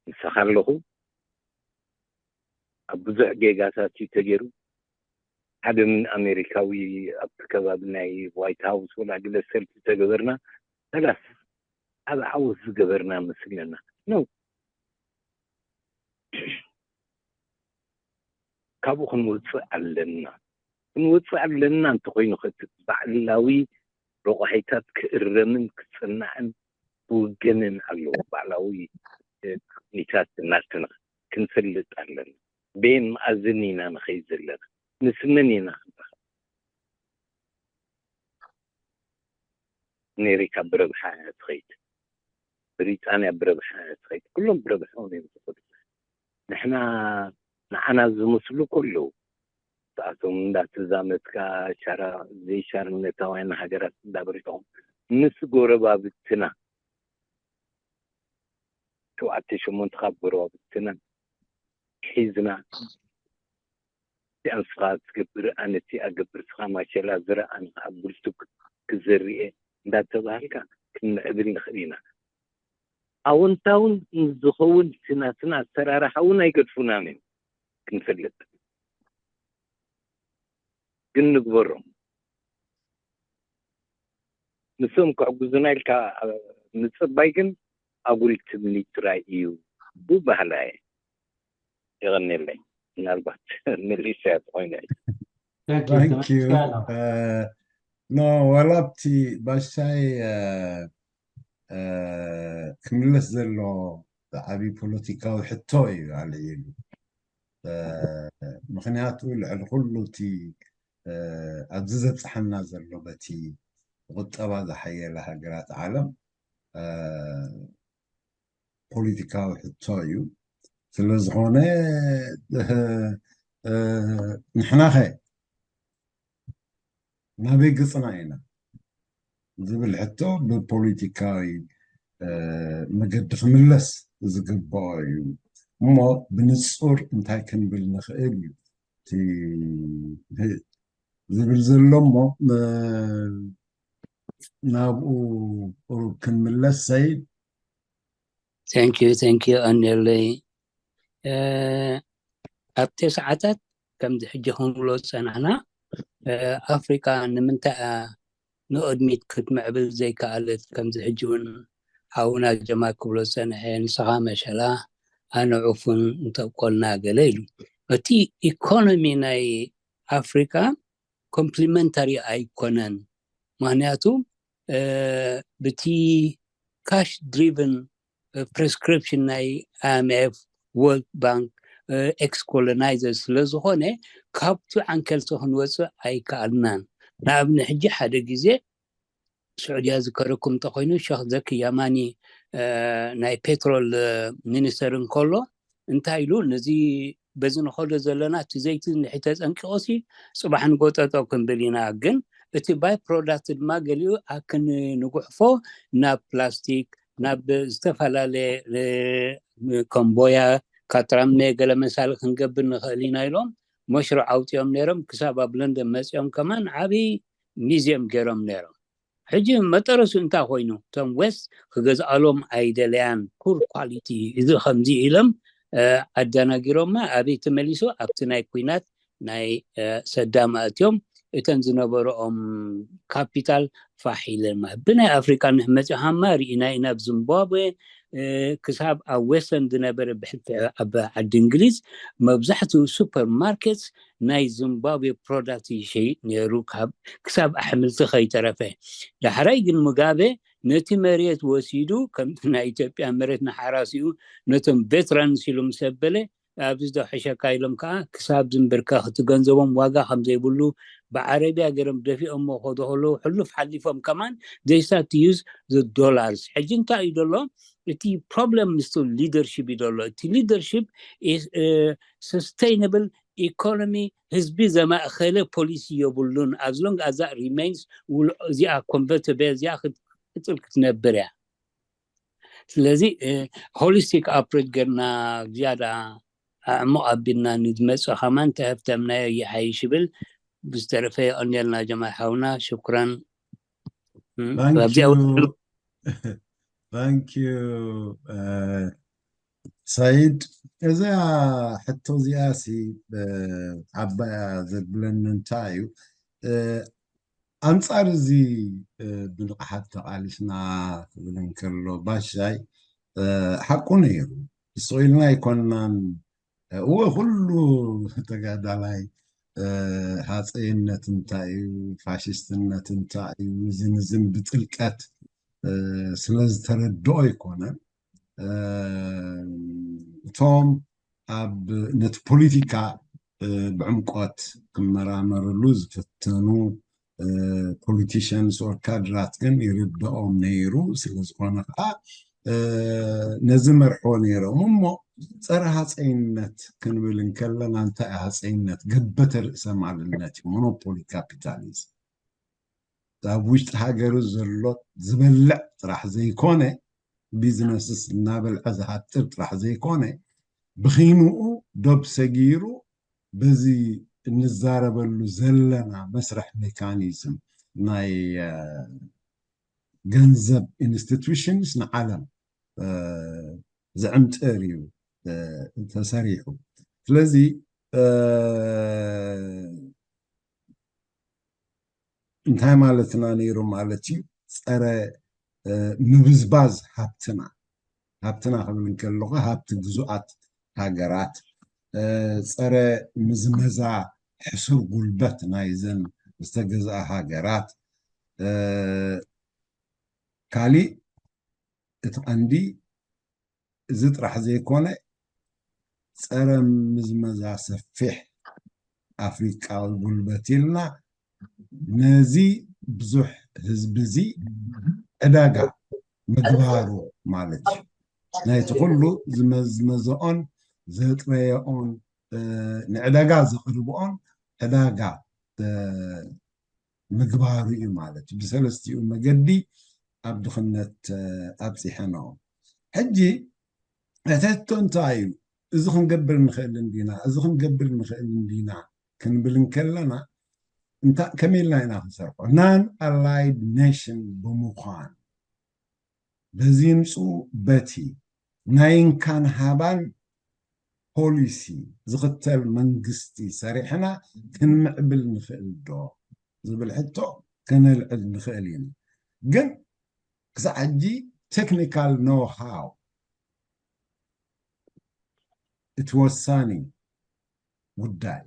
ምሳኻ ኣለኹ። ኣብ ብዙሕ ጌጋታት እዩ ተገይሩ። ሓደ ምን ኣሜሪካዊ ኣብቲ ከባቢ ናይ ዋይት ሃውስ ወላ ግለ ሰልፊ ተገበርና ሰላስ ኣብ ዓወት ዝገበርና መስለና ነው። ካብኡ ክንወፅእ ኣለና። ክንወፅእ ኣለና እንተኮይኑ ከቲ ባዕላዊ ረቋሒታት ክእረምን ክፅናዕን ክውገንን ኣለዎ። ባዕላዊ ኩኒታት ናትና ክንፈልጥ ኣለና። ቤን መኣዝን ኢና ንኸይድ ዘለና? ምስ መን ኢና ክንረኸብ? ኣሜሪካ ብረብሓ እያ ትኸይድ፣ ብሪጣንያ ብረብሓ እያ ትኸይድ፣ ኩሎም ብረብሖም እዮም ዝኸዱ። ንሕና ንዓና ዝመስሉ ከለዉ እሳቶም እንዳተዛመትካ ሻራ ዘይሻርነታውያን ሃገራት እንዳበሪቶም ምስ ጎረባብትና ሸውዓተ ሸሞንተ ካብ ጎረባብትና ሒዝና እቲኣ ንስኻ ትገብር ኣነ እቲኣ ገብር ስኻ ማሸላ ዝረ ኣነ ከዓ ብልቱግ ክዘርኤ እንዳተባህልካ ክንምዕብል ንኽእል ኢና። ኣወንታውን ንዝኸውን እቲ ናትና ኣሰራርሓ እውን ኣይገድፉናን እዮም ክንፈልጥ ግን ንግበሮም። ንሶም ክሕግዙና ኢልካ ምፅባይ ግን ኣጉል ትምኒት ጥራይ እዩ ብባህላ እየ። የቐንየለይ። ምናልባት መሊሰ ተኾይነ Thank you. ኖ ዋላ ኣብቲ ባሻይ ክምለስ ዘሎ ዓብዪ ፖለቲካዊ ሕቶ እዩ ኣልዒሉ። ምክንያቱ ልዕሊ ኩሉ እቲ ኣብዚ ዘብፅሐና ዘሎ በቲ ቁጠባ ዝሓየለ ሃገራት ዓለም ፖለቲካዊ ሕቶ እዩ። ስለዝኾነ ንሕናኸ ናበይ ገፅና ኢና ዝብል ሕቶ ብፖለቲካዊ መገዲ ክምለስ ዝግብኦ እዩ። እሞ ብንፁር እንታይ ክንብል ንኽእል እዩ ዝብል ዘሎ እሞ ናብኡ ቁሩብ ክንምለስ ሰይድ Thank you, thank you ኣንየለይ። ኣብቲ ሰዓታት ከምዚ ሕጂ ክንብሎ ዝፀናሕና ኣፍሪካ ንምንታይ ንኦድሚት ክትምዕብል ዘይከኣለት? ከምዚ ሕጂ እውን ሓውና ጀማ ክብሎ ዝፀንሐ ንስኻ መሸላ ኣነ ዑፉን እንተብቆልና ገለ ኢሉ። እቲ ኢኮኖሚ ናይ ኣፍሪካ ኮምፕሊመንታሪ ኣይኮነን። ምክንያቱ ብቲ ካሽ ድሪቨን ፕሪስክሪፕሽን ናይ ኣይኤምኤፍ፣ ወርልድ ባንክ፣ ኤክስ ኮሎናይዘር ስለዝኾነ ካብቲ ዓንከልቲ ክንወፅእ ኣይከኣልናን። ንኣብነት ሕጂ ሓደ ግዜ ስዑድያ ዝከረኩም እንተኮይኑ ሸክ ዘኪ ያማኒ ናይ ፔትሮል ሚኒስተር እንከሎ እንታይ ኢሉ ነዚ በዚ ንኸዶ ዘለና እቲ ዘይቲ እንድሕር ተፀንቂቑ ሲ ፅባሕ ንጎ ጠጠው ክንብል ኢና። ግን እቲ ባይ ፕሮዳክት ድማ ገሊኡ ኣክን ንጉሕፎ ናብ ፕላስቲክ ናብ ዝተፈላለየ ከም ቦያ ካጥራምነ ገለ መሳሊ ክንገብር ንኽእል ኢና ኢሎም መሽሩዕ ኣውፂኦም ነይሮም። ክሳብ ኣብ ለንደን መፂኦም ከማን ዓብዪ ሚዝየም ገይሮም ነይሮም። ሕጂ መጠረሱ እንታይ ኮይኑ? እቶም ዌስት ክገዝኣሎም ኣይደለያን። ፑር ኳሊቲ፣ እዚ ከምዚ ኢሎም ኣደናጊሮማ። ኣበይ ተመሊሱ? ኣብቲ ናይ ኩናት ናይ ሰዳም ኣእትዮም እተን ዝነበረኦም ካፒታል ፋሕ ኢለማ። ብናይ ኣፍሪቃ ንሕመፂ ሃማ ርኢና ኢና። ኣብ ዚምባብዌ ክሳብ ኣብ ዌስተን ዝነበረ ብሕልፊ ኣብ ዓዲ እንግሊዝ መብዛሕትኡ ሱፐር ማርኬት ናይ ዚምባብዌ ፕሮዳክት ይሸይጥ ነይሩ፣ ክሳብ ኣሕምልቲ ከይተረፈ። ዳሕራይ ግን ሙጋበ ነቲ መሬት ወሲዱ፣ ከምቲ ናይ ኢትዮጵያ መሬት ንሓራሲኡ ነቶም ቬትራንስ ኢሉ ምስ ኣበለ፣ ኣብዚ ዶ ሕሸካ ኢሎም ከዓ ክሳብ ዝንብርከኽ፣ እቲ ገንዘቦም ዋጋ ከም ዘይብሉ ብዓረብያ ገይሮም ደፊኦሞ ከዶ ከለዉ፣ ሕሉፍ ሓሊፎም ከማን they start to use the dollars። ሕጂ እንታይ እዩ ዘሎ? እቲ ፕሮብለም ምስቱ ሊደርሺፕ እዩ ዘሎ። እቲ ሊደርሺፕ ሰስተይነብል ኢኮኖሚ፣ ህዝቢ ዘማእኸለ ፖሊሲ የብሉን። As long as that remains፣ እዚኣ ኮንቨርተብል እዚኣ ክትቅፅል ክትነብር እያ። ስለዚ ሆሊስቲክ ኣፕሮች ገርና ዝያዳ ኣዕሙቕ ኣቢልና ንዝመፅእ ከማን ተህፍተምናዮ ይሓይሽ ይብል። ብዝተረፈ የቐንየልና ጀማል ሓውና፣ ሽኩራን። ኣብዚኣ ታንክ ዩ። ሰይድ፣ እዛ ሕቶ እዚኣ ሲ ዓባያ ዘብለኒ እንታይ እዩ? ኣንጻር እዚ ብንቕሓት ተቓሊስና ክብል እንከሎ፣ ባሻይ ሓቁ ነይሩ። ስቕ ኢልና ኣይኮንናን። እወ፣ ኩሉ ተጋዳላይ ሃፀይነት እንታይ እዩ፣ ፋሽስትነት እንታይ እዩ፣ ዝንዝን ብጥልቀት ስለዝተረድኦ ኣይኮነን። እቶም ኣብ ነቲ ፖለቲካ ብዕምቆት ክመራመርሉ ዝፈተኑ ፖለቲሽንስ ኦር ካድራት ግን ይርድኦም ነይሩ። ስለዝኾነ ከዓ ነዚ መርሕዎ ነይሮም። እሞ ጸረ ሃፀይነት ክንብል እንከለና እንታይ ሃፀይነት? ገበተ ርእሰ ማልነት እዩ፣ ሞኖፖሊ ካፒታሊዝም። ኣብ ውሽጢ ሃገሩ ዘሎ ዝበልዕ ጥራሕ ዘይኮነ፣ ቢዝነስስ እናበልዐ ዝሃጥር ጥራሕ ዘይኮነ፣ ብኺንኡ ዶብ ሰጊሩ በዚ እንዛረበሉ ዘለና መስርሕ ሜካኒዝም ናይ ገንዘብ ኢንስቲትዩሽንስ ንዓለም ዝዕምጥር እዩ ተሰሪሑ። ስለዚ እንታይ ማለትና ነይሩ ማለት እዩ? ጸረ ምብዝባዝ ሃብትና፣ ሃብትና ክብል እንከለኹ ሃብቲ ግዙኣት ሃገራት፣ ጸረ ምዝመዛ ሕሱር ጉልበት ናይዘን ዝተገዝኣ ሃገራት፣ ካሊእ እቲ ቀንዲ እዚ ጥራሕ ዘይኮነ ጸረ ምዝመዛ ሰፊሕ ኣፍሪቃዊ ጉልበት ኢልና ነዚ ብዙሕ ህዝቢ እዚ ዕዳጋ ምግባሩ ማለት እዩ። ናይቲ ኩሉ ዝመዝመዘኦን ዘጥረየኦን ንዕዳጋ ዘቕርብኦን ዕዳጋ ምግባሩ እዩ ማለት እዩ። ብሰለስቲኡ መገዲ ኣብ ድኽነት ኣብፂሐንኦ። ሕጂ እቲ ሕቶ እንታይ እዩ? እዚ ክንገብር ንኽእል እንዲና፣ እዚ ክንገብር ንኽእል እንዲና ክንብል እንከለና ከመይ ኢልና ኢና ክንሰርሖ? ናን ኣላይድ ኔሽን ብምዃን በዚ ይምፁ በቲ ናይ እንካን ሃባን ፖሊሲ ዝኽተል መንግስቲ ሰሪሕና ክንምዕብል ንኽእል ዶ ዝብል ሕቶ ከነልዕል ንኽእል ኢና። ግን ክሳዕ ሕጂ ቴክኒካል ኖው ሃው እቲ ወሳኒ ጉዳይ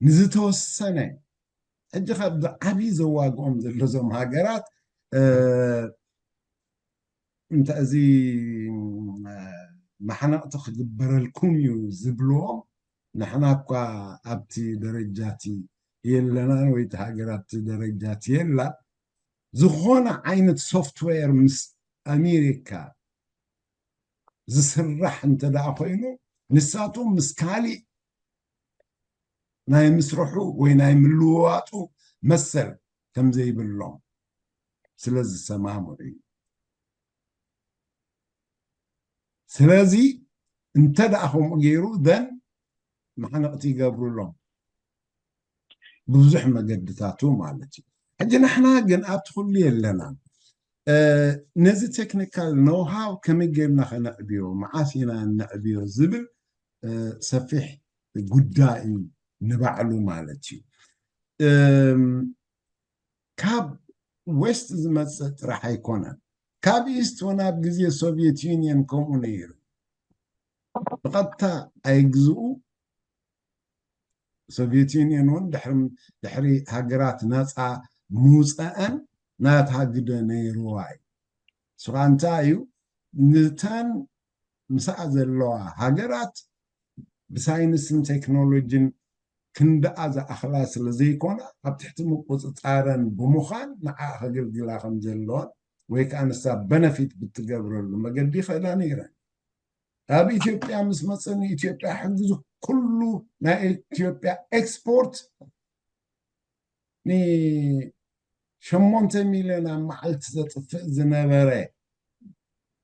ንዝተወሰነ ሕጂ ካብ ዓብዪ ዘዋግኦም ዘሎ እዞም ሃገራት እንተ እዚ መሓነቕቲ ክግበረልኩም እዩ ዝብልዎም፣ ንሕና እኳ ኣብቲ ደረጃቲ የለናን ወይ እቲ ሃገር ኣብቲ ደረጃቲ የላ። ዝኾነ ዓይነት ሶፍትዌር ምስ ኣሜሪካ ዝስራሕ እንተ ደኣ ኮይኑ ንሳቶም ምስ ካሊእ ናይ ምስርሑ ወይ ናይ ምልውዋጡ መሰል ከም ዘይብሎም ስለ ዝሰማምዑ እዩ። ስለዚ እንተ ደኣ ከምኡ ገይሩ ዘን መሓነቕቲ ይገብሩሎም። ብብዙሕ መገድታቱ ማለት እዩ። ሕጂ ንሕና ግን ኣብቲ ኩሉ የለናን። ነዚ ቴክኒካል ኖውሃው ከመይ ጌርና ከነዕብዮ፣ መዓስ ኢና ነዕብዮ ዝብል ሰፊሕ ጉዳይ እዩ ንባዕሉ ማለት እዩ። ካብ ዌስት ዝመፅእ ጥራሕ ኣይኮነን። ካብ ኢስት እውን ኣብ ግዜ ሶቪየት ዩኒየን ከምኡ ነይሩ። ብቐጥታ ኣይግዝኡ። ሶቪየት ዩኒየን እውን ድሕሪ ሃገራት ናፃ ምውፀአን ናታ ግደ ነይርዋ እዩ። ስኻ እንታይ እዩ፣ ንተን ምስኣ ዘለዋ ሃገራት ብሳይንስን ቴክኖሎጂን ክንድኣ ዝኣኽላ ስለ ዘይኮና ኣብ ትሕቲ ምቁፅፃረን ብምዃን ንዓ ከገልግላ ከም ዘለዋን ወይ ከዓ ንሳ በነፊት ብትገብረሉ መገዲ ይኸዳ ነይረን። ኣብ ኢትዮጵያ ምስ መፀ ንኢትዮጵያ ሕግዙ ኩሉ ናይ ኢትዮጵያ ኤክስፖርት ንሸሞንተ ሚልዮን ኣብ መዓልቲ ዘጥፍእ ዝነበረ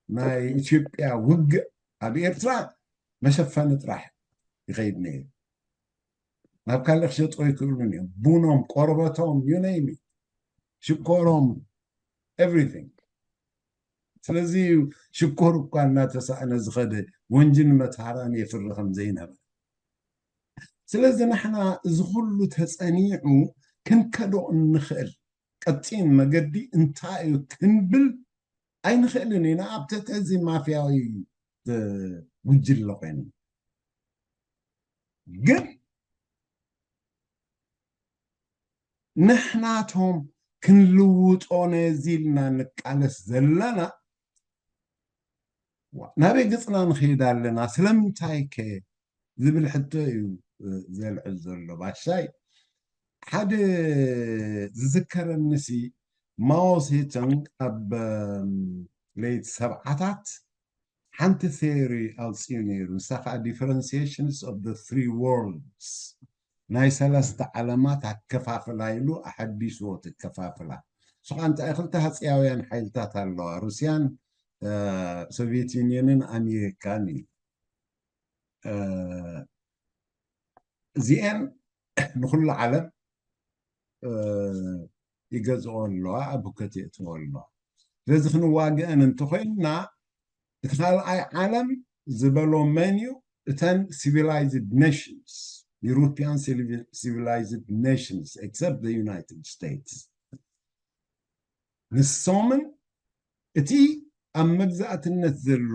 ናይ ኢትዮጵያ ውግእ ኣብ ኤርትራ መሸፈኒ ጥራሕ ይኸይድ ነይሩ። ናብ ካልእ ክሸጦ ይክእሉን እዮም። ቡኖም፣ ቆርበቶም፣ ዩነይሚ፣ ሽኮሮም፣ ኤቭሪቲንግ። ስለዚ ሽኮር እኳ እናተሳእነ ዝኸደ ወንጂ ንመትሃራን የፍሪ ከም ዘይነበረ። ስለዚ ንሕና እዚ ኩሉ ተጸኒዑ ክንከዶ እንኽእል ቀጢን መገዲ እንታይ እዩ ክንብል ኣይንኽእልን ኢና። ኣብ ትሕቲ እዚ ማፍያዊ ጉጅለ ኮይኑ ግን ንሕናቶም ክንልውጦ ነዚ ኢልና ንቃለስ ዘለና ናበይ ገፅና ንኸይድ ኣለና? ስለምንታይ ከ ዝብል ሕቶ እዩ ዘልዕል ዘሎ ባሻይ። ሓደ ዝዝከረኒ ሲ ማኦ ሴቱንግ ኣብ ለይት ሰብዓታት ሓንቲ ቴዮሪ ኣውፅኡ ነይሩ። ንሳ ከዓ differentiations of the three worlds፣ ናይ ሰለስተ ዓለማት ኣከፋፍላ ኢሉ ኣሐዲስዎ። ትከፋፍላ ስኻ እንታይ ክልተ ሃፅያውያን ሓይልታት ኣለዋ፣ ሩስያን ሶቪየት ዩኒየንን ኣሜሪካን እዩ። እዚአን ንኩሉ ዓለም ይገዝኦ ኣለዋ፣ ኣብ ህከት የእትዎ ኣለዋ። ስለዚ ክንዋግአን እንተኮይንና እቲ ካልኣይ ዓለም ዝበሎ መን እዩ? እተን civilized nations፣ European civilized nations except the United States፣ ንሶምን እቲ ኣብ መግዛእትነት ዘሎ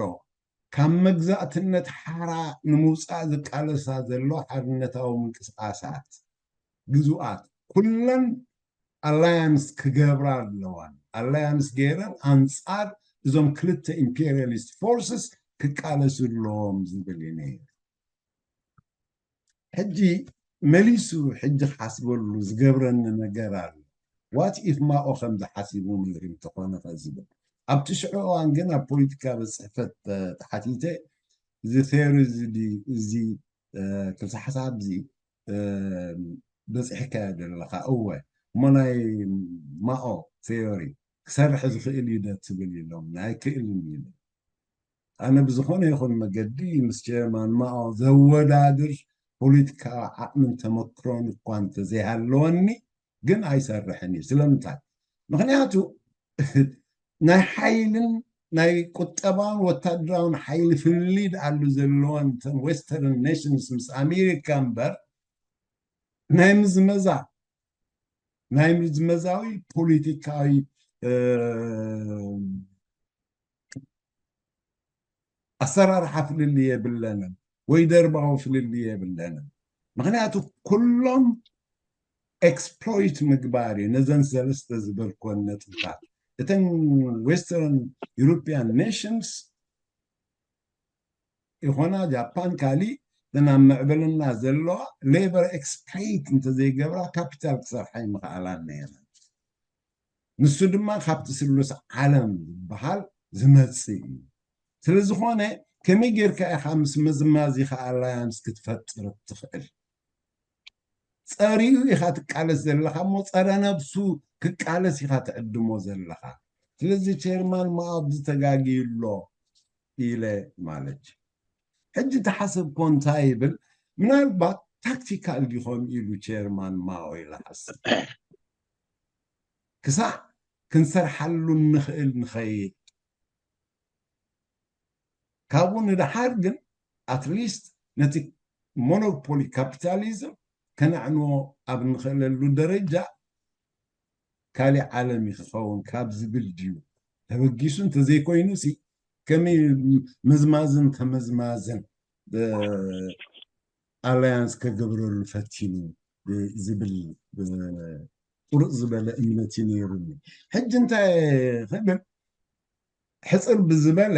ካብ መግዛእትነት ሓራ ንምውፃእ ዝቃለሳ ዘሎ ሓርነታዊ ምንቅስቃሳት ግዙኣት ኩለን ኣላያንስ ክገብራ ኣለዋን ኣላያንስ ገይረን ኣንፃር እዞም ክልተ ኢምፔሪያሊስት ፎርስስ ክቃለሱ ኣለዎም ዝብል እዩ ነይሩ። ሕጂ መሊሱ ሕጂ ክሓስበሉ ዝገብረኒ ነገር ኣሎ። ዋት ኢፍ ማኦ ከምዚ ሓሲቡ ምድሪ እንተኾነ ከዝብል ኣብቲ ሽዑ እዋን ግን ኣብ ፖለቲካ ቤት ፅሕፈት ተሓቲተ እዚ ቴሪ እዚ እዚ ክልተ ሓሳብ እዚ በፂሕካዮ ዘለካ እወ እሞ ናይ ማኦ ቴዮሪ ክሰርሕ ዝኽእል እዩ ዶ ትብል ኢሎም ኣይክእልን ኢለ። ኣነ ብዝኾነ ይኹን መገዲ ምስ ቸርማን ማኦ ዘወዳድር ፖለቲካዊ ዓቕምን ተመክሮን እኳ እንተዘይሃለወኒ ግን ኣይሰርሕን እዩ። ስለምንታይ? ምክንያቱ ናይ ሓይልን ናይ ቁጠባውን ወታደራውን ሓይሊ ፍልልይ ድኣሉ ዘለወን እተን ዌስተርን ኔሽንስ ምስ ኣሜሪካ እምበር ናይ ምዝመዛ ናይ ምዝመዛዊ ፖለቲካዊ ኣሰራርሓ ፍልልይ የብለንን ወይ ደርባዊ ፍልልይ የብለንን። ምክንያቱ ኩሎም ኤክስፕሎይት ምግባር እዩ ነዘን ሰለስተ ዝበልኮን ነጥብታት። እተን ዌስተርን ዩሮፒያን ኔሽንስ ይኾና ጃፓን ካሊእ እተን ኣብ ምዕብልና ዘለዋ ሌበር ኤክስፕሎይት እንተዘይገብራ ካፒታል ክሰርሓ ይምኽኣላ ነይረን። ንሱ ድማ ካብቲ ስሉስ ዓለም ዝበሃል ዝመፅእ እዩ። ስለዝኾነ ከመይ ጌርካ ኢኻ ምስ ምዝማዝ ኢኻ ኣላያንስ ክትፈጥር እትኽእል? ፀሪኡ ኢኻ ትቃለስ ዘለኻ እሞ ፀረ ነብሱ ክቃለስ ኢኻ ትዕድሞ ዘለኻ። ስለዚ ቸርማን ማኦ ኣብዚ ተጋግዩ ኣሎ ኢለ ማለት እዩ። ሕጂ ተሓሰብኮ እንታይ ይብል? ምናልባት ታክቲካል ዲኾም ኢሉ ቸርማን ማኦ ኢለ ሓስብ። ክሳዕ ክንሰርሓሉ ንኽእል ንኸይድ፣ ካብኡ ንደሓር ግን ኣትሊስት ነቲ ሞኖፖሊ ካፒታሊዝም ከነዕንዎ ኣብ ንኽእለሉ ደረጃ ካሊእ ዓለም እዩ ክኸውን ካብ ዝብል ድዩ ተበጊሱ? እንተዘይኮይኑ ሲ ከመይ ምዝማዝን ተመዝማዝን ኣላያንስ ከገብረሉ ፈቲኑ ዝብል ቁርጥ ዝበለ እምነት እዩ ነይሩኒ። ሕጂ እንታይ ክብል ሕፅር ብዝበለ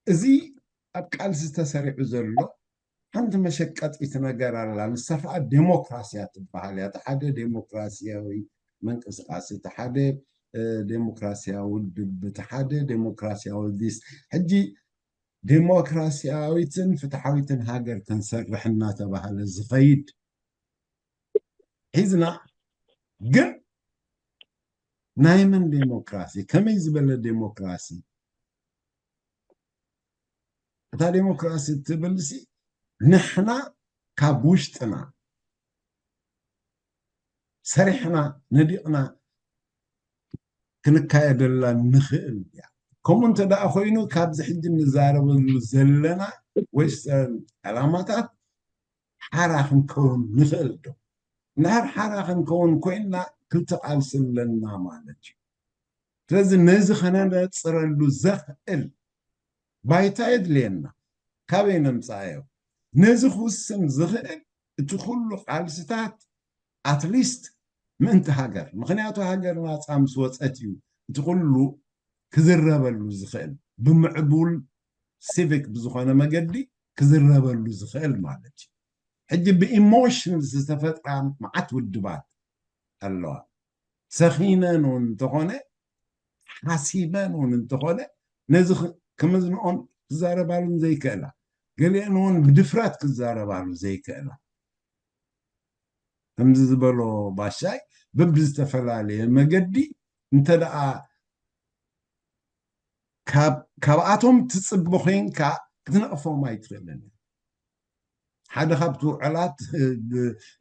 እዚ ኣብ ቃልሲ ተሰሪዑ ዘሎ ሓንቲ መሸቀጢት ነገር ኣላ። ንሳ ከዓ ዴሞክራሲ እያ ትበሃል እያ። እቲ ሓደ ዴሞክራሲያዊ ምንቅስቃስ፣ እቲ ሓደ ዴሞክራሲያዊ ውድብ፣ እቲ ሓደ ዴሞክራሲያዊ ዲስ። ሕጂ ዴሞክራሲያዊትን ፍትሓዊትን ሃገር ክንሰርሕ እናተባህለ ዝኸይድ ሒዝና፣ ግን ናይ መን ዴሞክራሲ? ከመይ ዝበለ ዴሞክራሲ? እታ ዴሞክራሲ እትብልሲ ንሕና ካብ ውሽጥና ሰሪሕና ነዲቕና ክንካየደላ ንኽእል እያ። ከምኡ እንተ ደኣ ኮይኑ ካብዚ ሕጂ እንዛረበሉ ዘለና ወስተርን ዕላማታት ሓራ ክንከውን ንኽእል ዶ? እንድሕር ሓራ ክንከውን ኮይንና ክልተ ቃልሲ ኣለና ማለት እዩ። ስለዚ ነዚ ከነነፅረሉ ዘኽእል ባይታ የድልየና። ካበይ ነምፃኣዮ? ነዚ ክውስን ዝኽእል እቲ ኩሉ ቃልስታት ኣትሊስት ምእንቲ ሃገር፣ ምኽንያቱ ሃገር ናፃ ምስ ወፀት እዩ እቲ ኩሉ ክዝረበሉ ዝኽእል፣ ብምዕቡል ሲቪክ ብዝኾነ መገዲ ክዝረበሉ ዝኽእል ማለት እዩ። ሕጂ ብኢሞሽን ዝተፈጥራ መዓት ውድባት ኣለዋ። ሰኺነን እውን እንተኾነ ሓሲበን እውን እንተኾነ ነዚ ክምዝንኦን ክዛረባሉን ዘይክእላ፣ ገሊአን እውን ብድፍረት ክዛረባሉ ዘይክእላ፣ ከምዚ ዝበሎ ባሻይ በብዝተፈላለየ መገዲ እንተ ደኣ ካብኣቶም ትፅቢ ኮይንካ ክትነቕፎም ኣይትኽእልን። ሓደ ካብቲ ውዕላት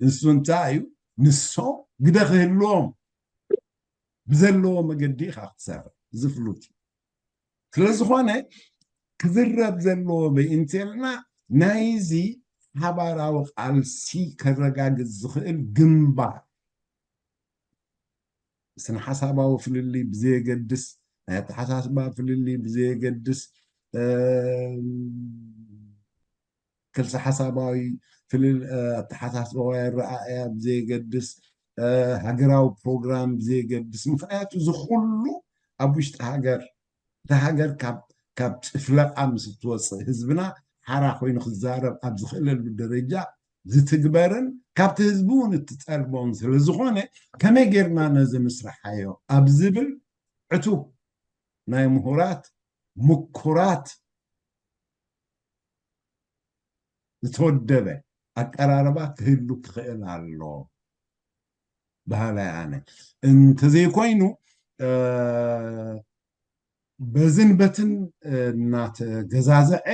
ንሱ እንታይ እዩ? ንሶም ግደ ክህልዎም ብዘለዎ መገዲ ኢኻ ክትሰርሕ። እዚ ፍሉጥ እዩ። ስለዝኾነ ክዝረብ ዘለዎ በይንቴልና ናይዚ ሓባራዊ ቃልሲ ከረጋግፅ ዝኽእል ግንባር፣ ስነ ሓሳባዊ ፍልልይ ብዘየገድስ፣ ናይ ኣተሓሳስባ ፍልልይ ብዘየገድስ፣ ክልሰ ሓሳባዊ ፍልል ኣተሓሳስባዊ ኣረኣእያ ብዘየገድስ፣ ሃገራዊ ፕሮግራም ብዘየገድስ፣ ምኽንያቱ እዚ ኩሉ ኣብ ውሽጢ ሃገር፣ እታ ሃገር ካብ ጭፍለቃ ምስ እትወፅእ ህዝብና ሓራ ኮይኑ ክዛረብ ኣብ ዝኽእለሉ ደረጃ ዝትግበርን ካብቲ ህዝቢ እውን እትጠልቦን ስለዝኾነ ከመይ ጌርና ነዚ ንስርሓዮ ኣብ ዝብል ዕቱብ ናይ ምሁራት ምኩራት ዝተወደበ ኣቀራርባ ክህሉ ክኽእል ኣሎ በሃላይ ኣነ። እንተዘይኮይኑ በዝን በትን እናተገዛዘዐ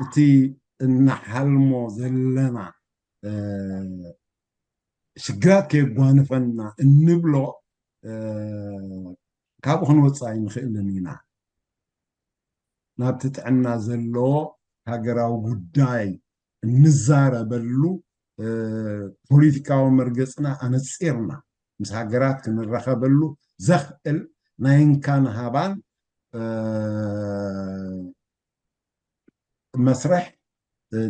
እቲ እንሓልሞ ዘለና ሽግራት ከየጓንፈና እንብሎ ካብኡ ክንወፅእ ኣይንኽእልን ኢና። ናብቲ ጥዕና ዘለዎ ሃገራዊ ጉዳይ እንዛረበሉ ፖለቲካዊ መርገፅና ኣነፂርና ምስ ሃገራት ክንራኸበሉ ዘኽእል ናይ እንካን ሃባን መስርሕ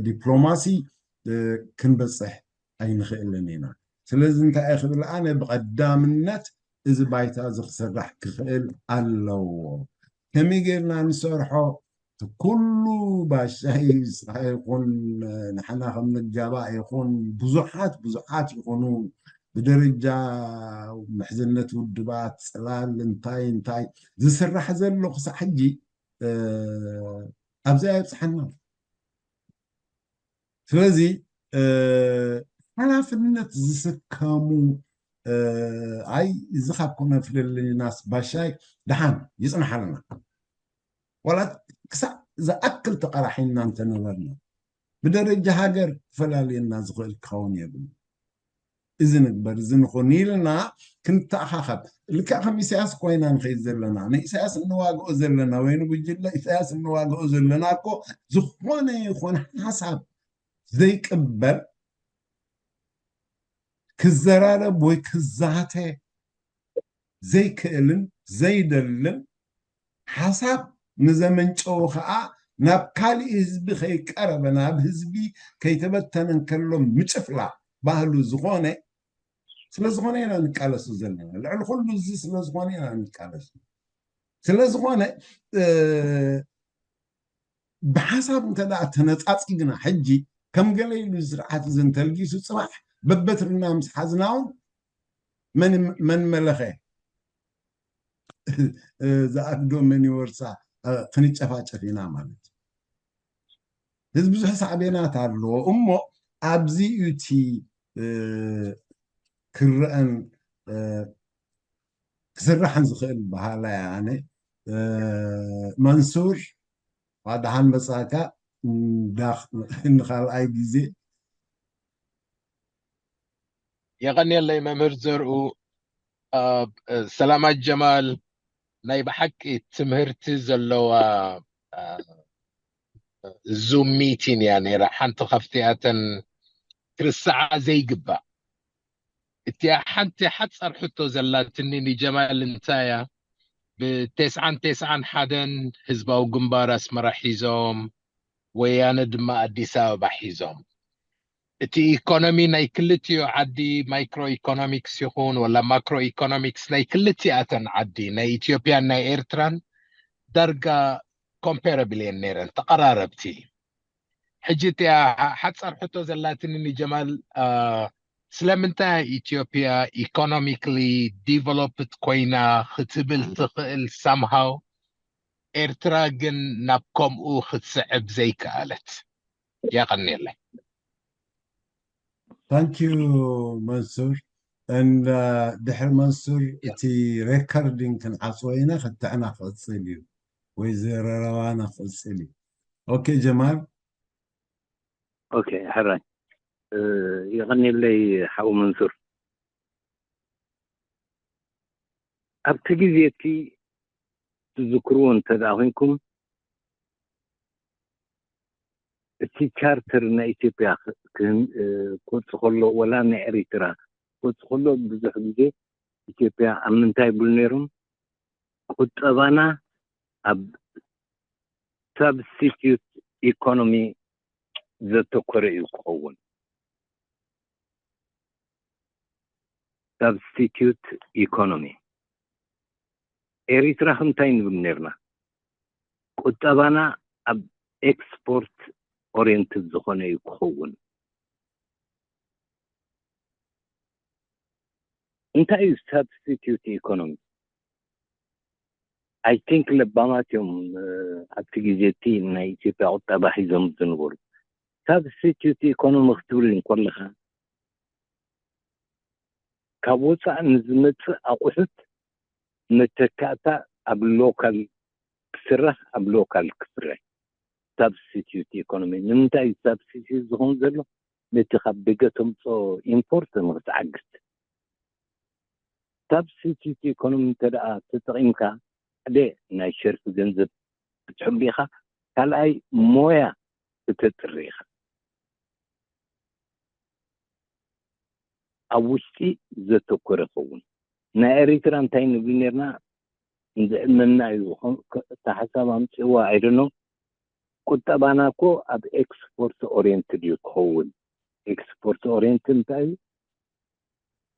ዲፕሎማሲ ክንበፅሕ ኣይንኽእልን ኢና። ስለዚ እንታይ እየ ክብል ኣነ ብቐዳምነት እዚ ባይታ እዚ ክስራሕ ክኽእል ኣለዎ። ከመይ ጌርና ንሰርሖ? እቲ ኩሉ ባሻይ ንስኻ ይኹን ንሕና ከም ንጋባእ ይኹን ብዙሓት ብዙሓት ይኹኑ ብደረጃ ምሕዝነት ውድባት ፅላል እንታይ እንታይ ዝስራሕ ዘሎ ክሳዕ ሕጂ ኣብዚኣ የብፅሓና። ስለዚ ሓላፍነት ዝስከሙ ኣይ እዚ ካብ ኮነ ፍልልይናስ ባሻይ ደሓን ይፅንሓልና። ዋላ ክሳዕ ዝኣክል ተቐራሒና እንተነበርና፣ ብደረጃ ሃገር ክፈላልየና ዝኽእል ክኸውን የብሉ። እዚ ንግበር፣ እዚ ንኹን ኢልና ክንተኣኻኸብ። ልክዕ ከም ኢሳያስ ኮይና ንኸይድ ዘለና፣ ንኢሳያስ እንዋግኦ ዘለና ወይ ንጉጅለ ኢሳያስ እንዋግኦ ዘለና እኮ ዝኾነ ይኹን ሓሳብ ዘይቅበል፣ ክዘራረብ ወይ ክዛተ ዘይክእልን ዘይደልን ሓሳብ ንዘመንጨው ከዓ ናብ ካሊእ ህዝቢ ከይቀረበ ናብ ህዝቢ ከይተበተነ እንከሎ ምጭፍላ ባህሉ ዝኾነ ስለ ዝኾነ ኢና ንቃለሱ ዘለና። ልዕሊ ኩሉ እዚ ስለ ዝኾነ ኢና ንቃለሱ። ስለ ዝኾነ ብሓሳብ እንተ ተነፃፂግና ሕጂ ከም ገለ ኢሉ ስርዓት እዚ እንተልጊሱ ፅባሕ በበትርና ምስ ሓዝና እውን መን መለኸ ዝኣግዶ መን ይወርሳ ክንጨፋጨፍ ኢና ማለት እዩ። እዚ ብዙሕ ሳዕቤናት ኣለዎ እሞ ኣብዚ እዩ እቲ ክረአን ክስራሕን ዝኽእል በሃላይ ኣነ። መንሱር፣ ደሓን መጻእካ ንኻልኣይ ግዜ። የቐንየለይ መምህር ዘርኡ። ሰላማት ጀማል ናይ ብሓቂ ትምህርቲ ዘለዋ ዙም ሚቲን እያ ነይራ። ሓንቲ ካብቲኣተን ክርስዓ ዘይግባእ እቲኣ ሓንቲ ሓፃር ሕቶ ዘላትኒ ንጀማል እንታያ ብተስዓን ተስዓን ሓደን ህዝባዊ ግንባር ኣስመራ ሒዞም ወያነ ድማ ኣዲስ ኣበባ ሒዞም እቲ ኢኮኖሚ ናይ ክልቲኡ ዓዲ ማይክሮ ኢኮኖሚክስ ይኹን ወላ ማክሮ ኢኮኖሚክስ ናይ ክልቲኣተን ዓዲ ናይ ኢትዮጵያን ናይ ኤርትራን ዳርጋ ኮምፔረብል እየን ነይረን ተቐራረብቲ። ሕጂ እቲኣ ሓፃር ሕቶ ዘላትኒ ንጀማል ስለምንታይ ኢትዮጵያ ኢኮኖሚክሊ ዲቨሎፕድ ኮይና ክትብል ትኽእል ሳምሃው ኤርትራ ግን ናብ ከምኡ ክትስዕብ ዘይከኣለት? ያቐንየለይ። Thank you መንሱር። And ድሕሪ መንሱር እቲ ሬከርዲንግ ክንዓፅዎ ኢና። ክትዕና ክቕፅል እዩ ወይ ዘረረባና ክቕፅል እዩ። ኦኬ ጀማል። ኦኬ ሕራይ። የቐንየለይ ሓው መንሱር። ኣብቲ ግዜ እቲ ትዝክርዎ እንተ ደኣ ኮይንኩም እቲ ቻርተር ናይ ኢትዮጵያ ክወጽእ ከሎ ወላ ናይ ኤሪትራ ክወጽእ ከሎ ብዙሕ ግዜ ኢትዮጵያ ኣብ ምንታይ ይብሉ ነይሮም? ቁጠባና ኣብ ሳብስቲቲዩት ኢኮኖሚ ዘተኮረ እዩ ክኸውን። ሳብስቲቲዩት ኢኮኖሚ ኤሪትራ ከምታይ ንብል ነርና? ቁጠባና ኣብ ኤክስፖርት ኦሪየንትድ ዝኾነ እዩ ክኸውን። እንታይ እዩ ሳብስቲቲዩት ኢኮኖሚ? I think ለባማት እዮም ኣብቲ ግዜ እቲ ናይ ኢትዮጵያ ቁጠባ ሒዞም ዝነበሩ። ሳብስቲቲዩት ኢኮኖሚ ክትብል እንከለኻ ካብ ወፃእ ንዝመፅእ ኣቑሑት መተካእታ ኣብ ሎካል ክስራሕ ኣብ ሎካል ክስራሕ ሳብስቲቲዩት ኢኮኖሚ። ንምንታይ እዩ ሳብስቲቲዩት ዝኸውን ዘሎ? ነቲ ካብ ደገ ተምፅኦ ኢምፖርት ንክትዓግት። ሳብስቲቲዩት ኢኮኖሚ እንተ ደኣ ተጠቒምካ ሓደ ናይ ሸርፊ ገንዘብ ክትሕሉ ኢኻ፣ ካልኣይ ሞያ ክተጥሪ ኢኻ። ኣብ ውሽጢ ዘተኮረ ይኸውን። ናይ ኤሪትራ እንታይ ንብል ነርና? እንድዕመና እዩ። እታ ሓሳብ ኣምፅእዋ ኣይደኖ። ቁጠባና እኮ ኣብ ኤክስፖርት ኦሪየንትድ እዩ ክኸውን። ኤክስፖርት ኦሪየንትድ እንታይ እዩ?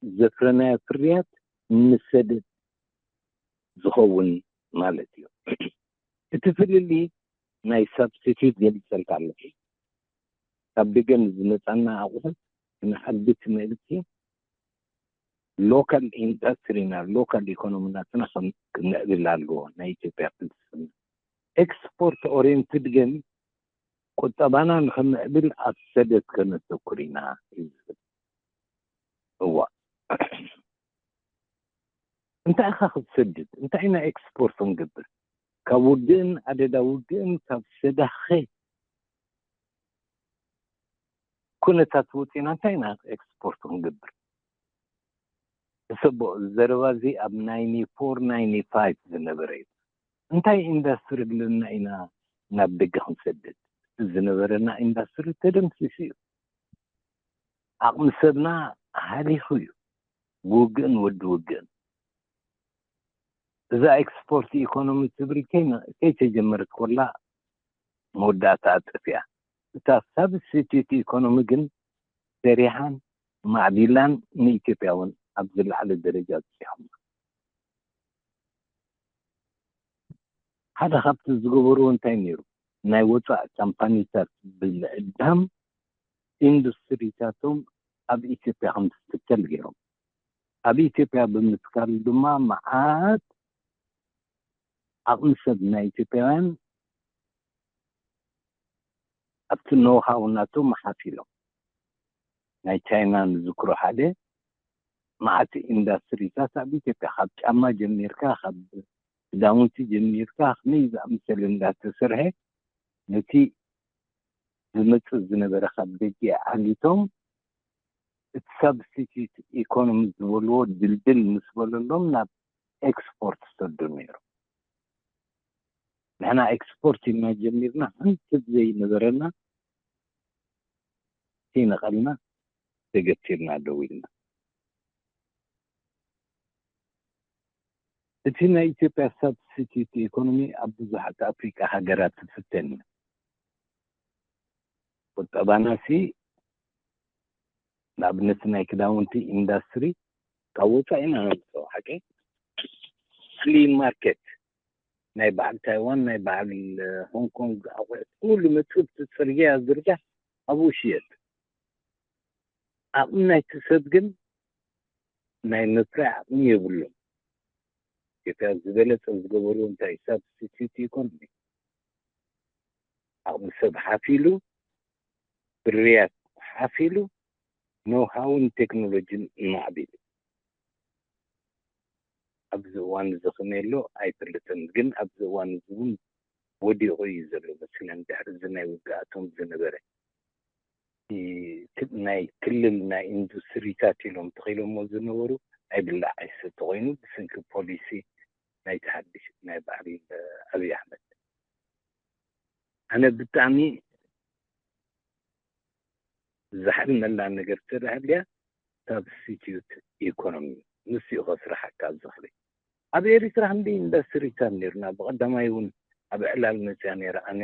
ዘፍረናዮ ፍርያት ንሰደድ ዝኸውን ማለት እዩ። እቲ ፍልልይ ናይ ሳብስቲቲዩት ገሊፀልካ ኣለኹ። ካብ ደገ ንዝመፃና ኣቑሑት ክንዓግት ምእልቲ ሎካል ኢንዳስትሪና ሎካል ኢኮኖሚ ናትና ክምዕብል ኣለዎ ናይ ኢትዮጵያ ፍልስፍና። ኤክስፖርት ኦሪየንትድ ግን ቁጠባና ንክምዕብል ኣብ ሰደት ከነተኩር ኢና እዩ ዝብል። እዋ እንታይ ኢኻ ክትሰድድ? እንታይ ኢና ኤክስፖርት ንገብር? ካብ ውግእን ኣደዳ ውግእን ካብ ሰዳኸ ኩነታት ወፂና እንታይ ኢና ኤክስፖርት ክንገብር? ሕሰቦ፣ ዘረባ እዚ ኣብ ናይንቲ ፎር ናይንቲ ፋይቭ ዝነበረ እዩ። እንታይ ኢንዳስትሪ ኣለና ኢና ናብ ደገ ክንሰድድ? እቲ ዝነበረና ኢንዳስትሪ ተደምሲሱ እዩ። ዓቕሚ ሰብና ሃሊኹ እዩ፣ ብውግእን ወዲ ውግእን። እዛ ኤክስፖርት ኢኮኖሚ ትብል ከይተጀመረት ኮላ መወዳእታ ኣጠፊኣ። እታ ሳብስቲቱት ኢኮኖሚ ግን ሰሪሓን ማዕቢላን ንኢትዮጵያ እውን ኣብ ዝለዓለ ደረጃ ኣብፂሖም። ሓደ ካብቲ ዝገበርዎ እንታይ ነይሩ? ናይ ወፃእ ካምፓኒታት ብምዕዳም ኢንዱስትሪታቶም ኣብ ኢትዮጵያ ከም ዝትከል ገይሮም። ኣብ ኢትዮጵያ ብምትካል ድማ መዓት ዓቕሚ ሰብ ናይ ኢትዮጵያውያን ኣብቲ ኖሃው ናቶም ሓፍ ኢሎም። ናይ ቻይና ንዝክሮ ሓደ መዓት ኢንዳስትሪታት ኣብ ኢትዮጵያ ካብ ጫማ ጀሚርካ ካብ ክዳውንቲ ጀሚርካ ከመይ ዝኣመሰለ እንዳተሰርሐ ነቲ ዝመፅእ ዝነበረ ካብ ደገ ዓጊቶም እቲ ሳብስቲቱት ኢኮኖሚ ዝበልዎ ድልድል ምስ በለሎም ናብ ኤክስፖርት ዝሰዱ ነይሩ። ንሕና ኤክስፖርት ኢልና ጀሚርና ሓንቲ ዘይነበረና ከይነቐልና ተገቲርና ደው ኢልና። እቲ ናይ ኢትዮጵያ ሳብስቲቱት ኢኮኖሚ ኣብ ብዙሓት ኣፍሪቃ ሃገራት ዝፍተን እዩ። ቁጠባና ሲ ንኣብነት ናይ ክዳውንቲ ኢንዳስትሪ ካብ ወፃኢ ኢና ነምፅኦ ሓቂ ፍሊ ማርኬት ናይ በዓል ታይዋን ናይ በዓል ሆንግ ኮንግ ኣቑሑት ኩሉ መፅኡ እቲ ፅርግያ ዝርጋሕ ኣብኡ ሽየጥ። ዓቕሚ ናይቲ ሰብ ግን ናይ ምፍራይ ዓቕሚ የብሉን። ኢትዮጵያ ዝበለፀ ዝገበሩ እንታይ ሳብስቲቱት ኢኮኖሚ ዓቕሚ ሰብ ሓፊሉ ብርያት ሓፊሉ ኖሃውን ቴክኖሎጂን ማዕቢሉ ኣብዚ እዋን እዚ ከመይ ኣሎ ኣይፈልጥን፣ ግን ኣብዚ እዋን እዚ እውን ወዲቑ እዩ ዘሎ መስለን ድሕሪ እዚ ናይ ውግኣቶም ዝነበረ ናይ ክልል ናይ ኢንዱስትሪታት ኢሎም ተኺሎሞ ዝነበሩ ኣይብላዕ ኣይሰተ ኮይኑ ብስንኪ ፖሊሲ ናይቲ ሓድሽ ናይ በዓል ኣብይ ኣሕመድ ኣነ ብጣዕሚ ዝሓልመላ ነገር ተዳህልያ ሳብስቲቱት ኢኮኖሚ ንሱ እዩ ከስራሓካ ዝኽእል ኣብ ኤሪትራ ክንደይ ኢንዳስትሪታት ነይሩና ብቐዳማይ እውን ኣብ ዕላል መፅያ ነይረ ኣነ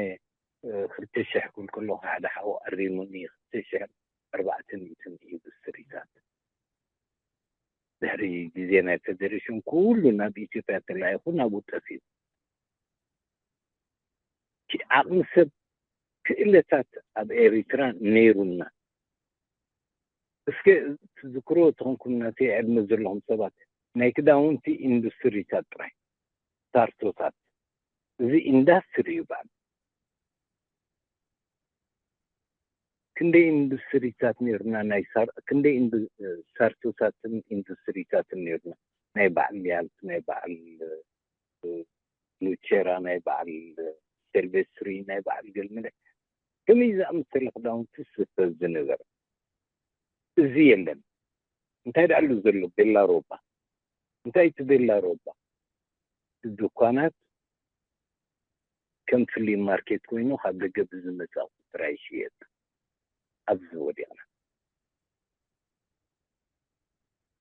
ክልተ ሽሕ ክብል ከለኹ ሓደ ሓው ኣሪሙኒ ክልተ ሽሕ ኣርባዕተ ሚእትን ኢንዱስትሪታት ድሕሪ ግዜ ናይ ፌደሬሽን ኩሉ ናብ ኢትዮጵያ ተላኢኹ ናብኡ ጠፊኡ ዓቕሚ ሰብ ክእለታት ኣብ ኤሪትራ ነይሩና እስከ ትዝክሮ ተኾንኩም ናተይ ዕድመ ዘለኹም ሰባት ናይ ክዳውንቲ ኢንዱስትሪታት ጥራይ ሳርቶታት እዚ ኢንዳስትሪ እዩ በዓል ክንደይ ኢንዱስትሪታት ነይሩና ናይ ሳር ክንደይ ሳርቶታትን ኢንዱስትሪታትን ነይሩና ናይ በዓል ሊያልት ናይ በዓል ኑቸራ ናይ በዓል ሴልቬስትሪ ናይ በዓል ገልምለ ከመይ ዝኣመሰለ ክዳውንቲ ዝስፈ ዝነበረ እዚ የለን እንታይ ደኣሉ ዘሎ ቤላ ሮባ እንታይ እቲ ቤላ ሮባ ድኳናት ከም ፍሊ ማርኬት ኮይኑ ካብ ደገ ብዝመፃ ጥራይ ይሽየጥ ኣብዚ ወዲቕና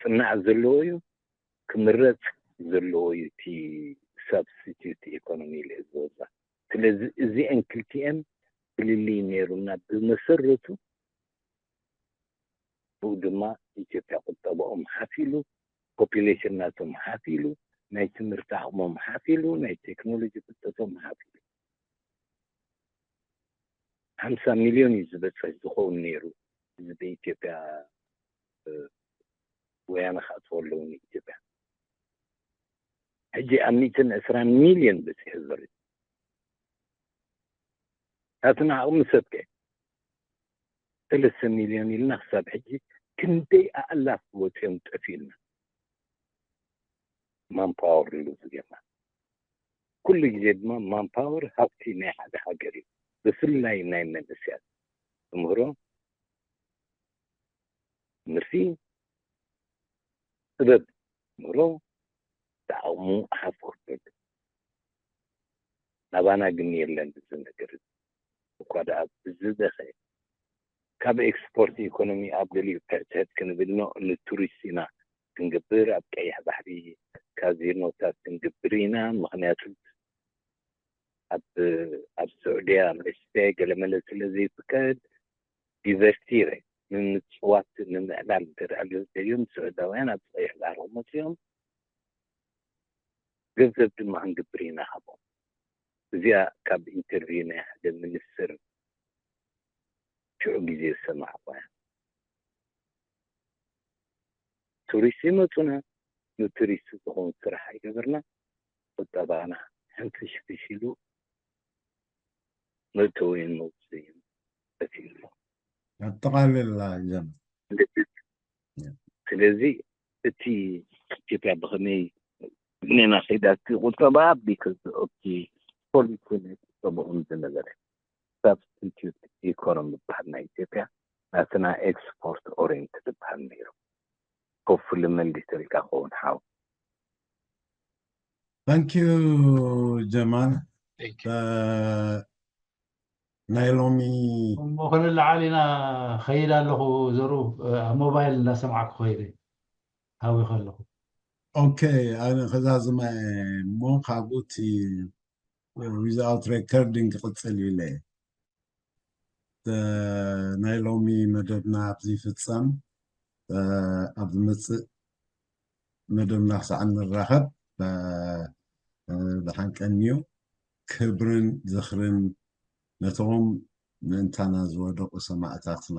ፅናዕ ዘለዎ እዩ ክምረፅ ዘለዎ እዩ እቲ ሳብስቲቱት ኢኮኖሚ ኢለ ዝወዛ ስለዚ እዚአን ክልቲአን ፍልልይ ነይሩና ብመሰረቱ ብኡ ድማ ኢትዮጵያ ቁጠባኦም ሓፊሉ ፖፕሌሽን ናቶም ሓፊሉ ናይ ትምህርቲ ዓቕሞም ሓፊሉ ናይ ቴክኖሎጂ ፍልጠቶም ሓፊሉ ሓምሳ ሚልዮን እዩ ዝበፅሕ ዝኸውን ነይሩ እዚ ብኢትዮጵያ ወያነ ክኣትዎ ኣለዉ ንኢትዮጵያ ሕጂ ኣብ ሚእትን ዕስራን ሚልዮን በፂሑ ዘሎ ናትና ዓቕሚ ሰብከ ሰለስተ ሚልዮን ኢልና ክሳብ ሕጂ ክንደይ ኣእላፍ ወፂኦም ጠፊኡና ማንፓወር ኢሉ ዝገርና ኩሉ ግዜ ድማ ማንፓወር ሃብቲ ናይ ሓደ ሃገር እዩ። ብፍላይ ናይ መንእሰያት ትምህሮ፣ ትምህርቲ፣ ጥበብ ትምህሮ፣ ተዓቕሙ ሓፍ ክብል። ናባና ግን የለን እዚ ነገር እዚ። እኳ ደኣ ብዝበኸ ካብ ኤክስፖርት ኢኮኖሚ ኣብ ገሊኡ ፐርሰንት ክንብል ኖ ንቱሪስት ኢና ክንገብር፣ ኣብ ቀይሕ ባሕሪ ካዚኖታት ክንገብር ኢና። ምኽንያቱ ኣብ ኣብ ስዑድያ መሽተ ገለመለ ስለ ዘይፍቀድ ዲቨርሲረ ንምፅዋት ንምዕላል እንተደኣ ዝደልዮም ስዑዳውያን ኣብ ቀይሕ ባሕሪ ክመፅኦም ገንዘብ ድማ ክንገብር ኢና ሃቦም። እዚኣ ካብ ኢንተርቪው ናይ ሓደ ሚኒስትር ሽዑ ግዜ ዝሰማዕኩ እያ። ቱሪስት ይመፁና፣ ንቱሪስት ዝኸውን ስራሕ ኣይገበርና፣ ቁጠባና ሕንፍሽፍሽ ኢሉ መእተዊን መውፅኢን ጠፊኡ ኣሎ። ኣጠቓልላ ጀም ስለዚ እቲ ኢትዮጵያ ብኸመይ ኔና ከይዳ እቲ ቁጠባ because of the policy ናይ ቁጠባኦም ዝነበረ ሳብስቲቱት ኢኮኖሚ ዝበሃል ናይ ኢትዮጵያ ናትና ኤክስፖርት ኦሪየንትድ ዝበሃል ነይሩ። ኮፍሊ መሊሰልካ ክኸውን ሓው ታንኪዩ ጀማል። ናይ ሎሚ እሞ ክንለዓል ኢና። ኸይድ ኣለኹ ዘሩ ኣብ ሞባይል እንዳሰማዕኩ ኸይደ ሃዊ ከለኹ ኦኬ ኣነ ከዛዝማ እሞ ካብኡ እቲ without recording ክቕፅል ኢለ ናይ ሎሚ መደብና ኣብዚ ይፍፀም። ኣብ ዝመፅእ መደብና ክሳዕ እንራኸብ ደሓን ቀንዩ። ክብርን ዝኽርን ነቶም ምእንታና ዝወደቑ ሰማእታትና።